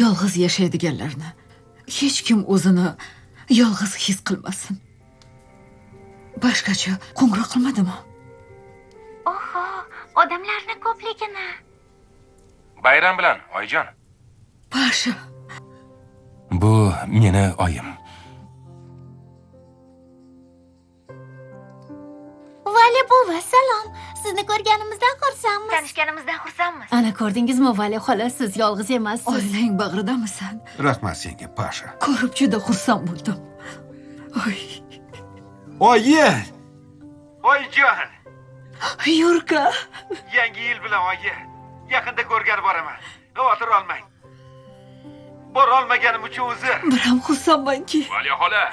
Speaker 5: yolg'iz yashaydiganlarni. Hech kim o'zini yolg'iz his qilmasin. Boshqacha qo'ng'iroq qilmadimi?
Speaker 7: Oho, odamlarni ko'pligini.
Speaker 1: Bayram bilan, oyijon.
Speaker 5: Pasha.
Speaker 1: Bu meni oyim.
Speaker 6: Vali buva, salom. Sizni ko'rganimizdan xursandmiz.
Speaker 7: Tanishganimizdan xursandmiz. Ana ko'rdingizmi, Vali xola, siz yolg'iz emassiz.
Speaker 5: Oilang bag'ridamisan?
Speaker 2: Rahmat senga, Pasha.
Speaker 5: Ko'rib juda xursand bo'ldim. Oy.
Speaker 2: Oyi! Oyijon!
Speaker 5: Yurka.
Speaker 2: Yangi yil bilan oyi. Yaqinda ko'rgani boraman. Xavotir olmang. Bora olmaganim uchun uzr.
Speaker 5: Biram xursandmanki.
Speaker 3: Vali xola,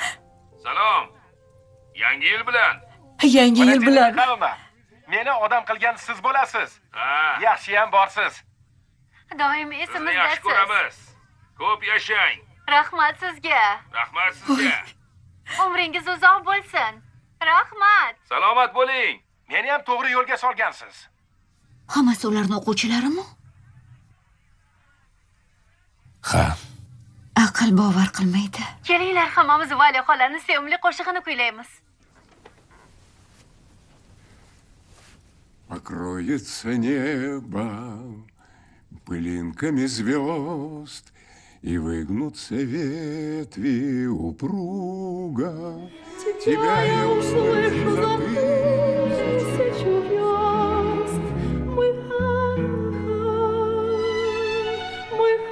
Speaker 3: salom. Yangi yil bilan.
Speaker 5: Yangi yil bilan.
Speaker 1: Meni odam qilgan siz bo'lasiz. Yaxshi ham borsiz.
Speaker 7: Doim esimizdasiz.
Speaker 3: Yaxshi ko'ramiz. Ko'p yashang.
Speaker 7: Rahmat sizga.
Speaker 3: Rahmat sizga.
Speaker 7: Umringiz uzoq bo'lsin. Rahmat.
Speaker 3: Salomat bo'ling.
Speaker 1: Meni ham to'g'ri yo'lga solgansiz.
Speaker 6: Hammasi ularning o'quvchilarimi?
Speaker 1: Ha.
Speaker 6: Aql bovar qilmaydi.
Speaker 7: Kelinglar, hammamiz Vali xolani sevimli qo'shig'ini kuylaymiz.
Speaker 16: Покроется небо пылинками звезд, и выгнутся ветви упруго. Тебя я услышу за тысячу верст. Мы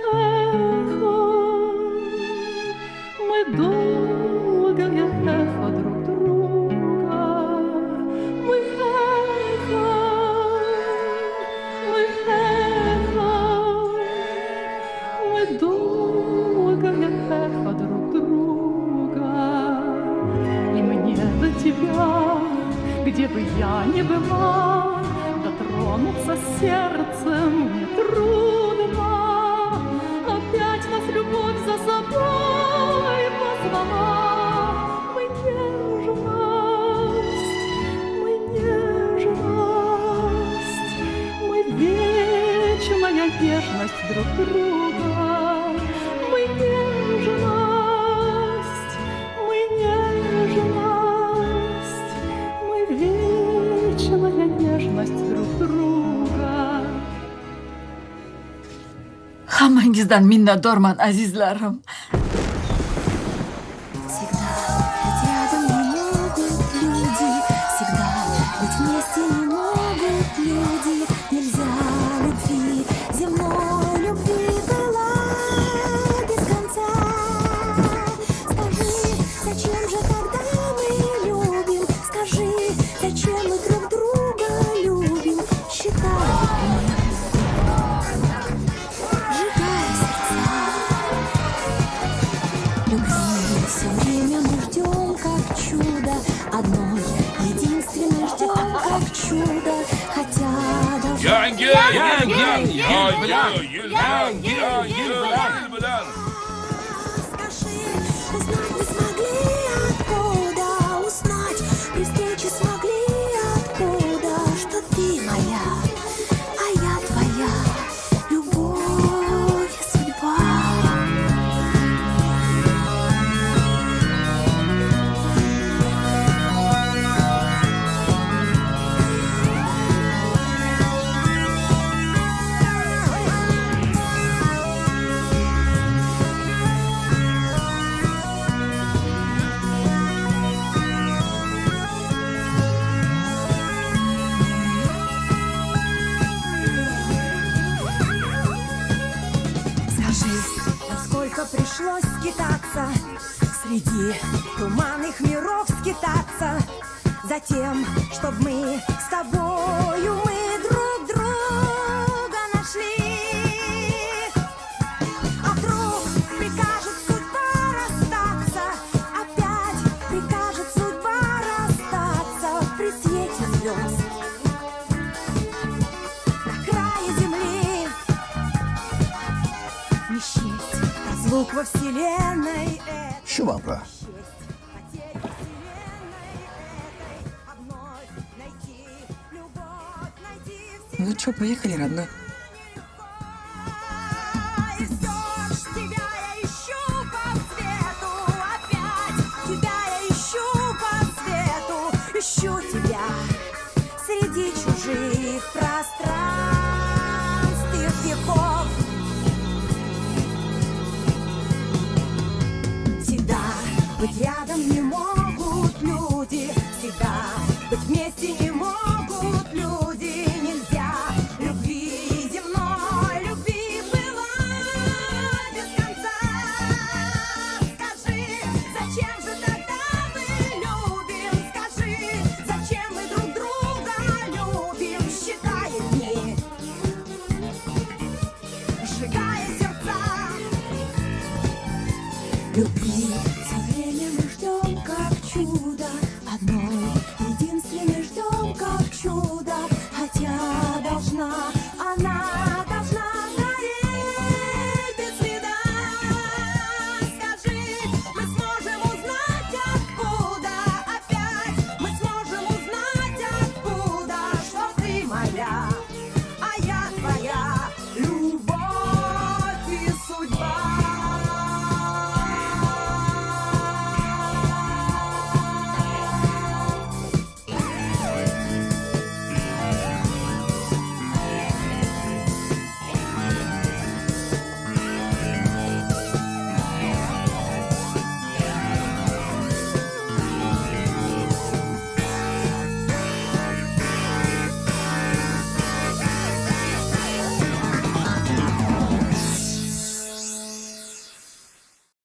Speaker 16: эхо, мы долгое эхо друг друга. Мы эхо, мы эхо, мы долгое эхо друг друга. И мне до тебя, где бы я ни была, дотронуться сердцем нетрудно. Опять нас любовь за собой позвала. Мы нежность, мы нежность, мы вечная нежность друг друга. Мы нежность, мы нежность, мы вечная нежность друг друга.
Speaker 5: Hammangizdan minnatdorman, azizlarim.
Speaker 9: Рядом не могут люди, всегда быть вместе не могут люди. Нельзя любви, земной любви была без конца. Скажи, зачем же тогда мы любим? Скажи, зачем мы друг друга любим? Считай, сжигая сердца. Любви все время мы ждем, как чудо. Одной единственной ждем, как чудо. Хотя должно...
Speaker 3: Yangi yil bilan.
Speaker 9: Скажи, узнать мы смогли откуда? Узнать при встрече смогли откуда? Что ты моя, а я твоя. Любовь и судьба.
Speaker 17: Среди туманных миров скитаться затем, чтоб мы с тобою, мы друг друга нашли. А вдруг прикажет судьба расстаться, опять прикажет судьба расстаться при свете звезд на крае земли. Не счесть разлук во вселенной.
Speaker 13: Shu mablag'.
Speaker 11: Ну чё, поехали, родной?
Speaker 17: И всё ж тебя я ищу по свету, опять тебя я ищу по свету, ищу тебя среди чужих пространств и веков. Всегда быть рядом не могут люди, всегда быть вместе не могут люди. Нельзя любви земной, любви была без конца. Скажи, зачем же тогда мы любим? Скажи, зачем мы друг друга любим, считая дни, сжигая сердца. Любви все время мы ждем, как чудо, одной единственной ждем, как чудо, хотя должна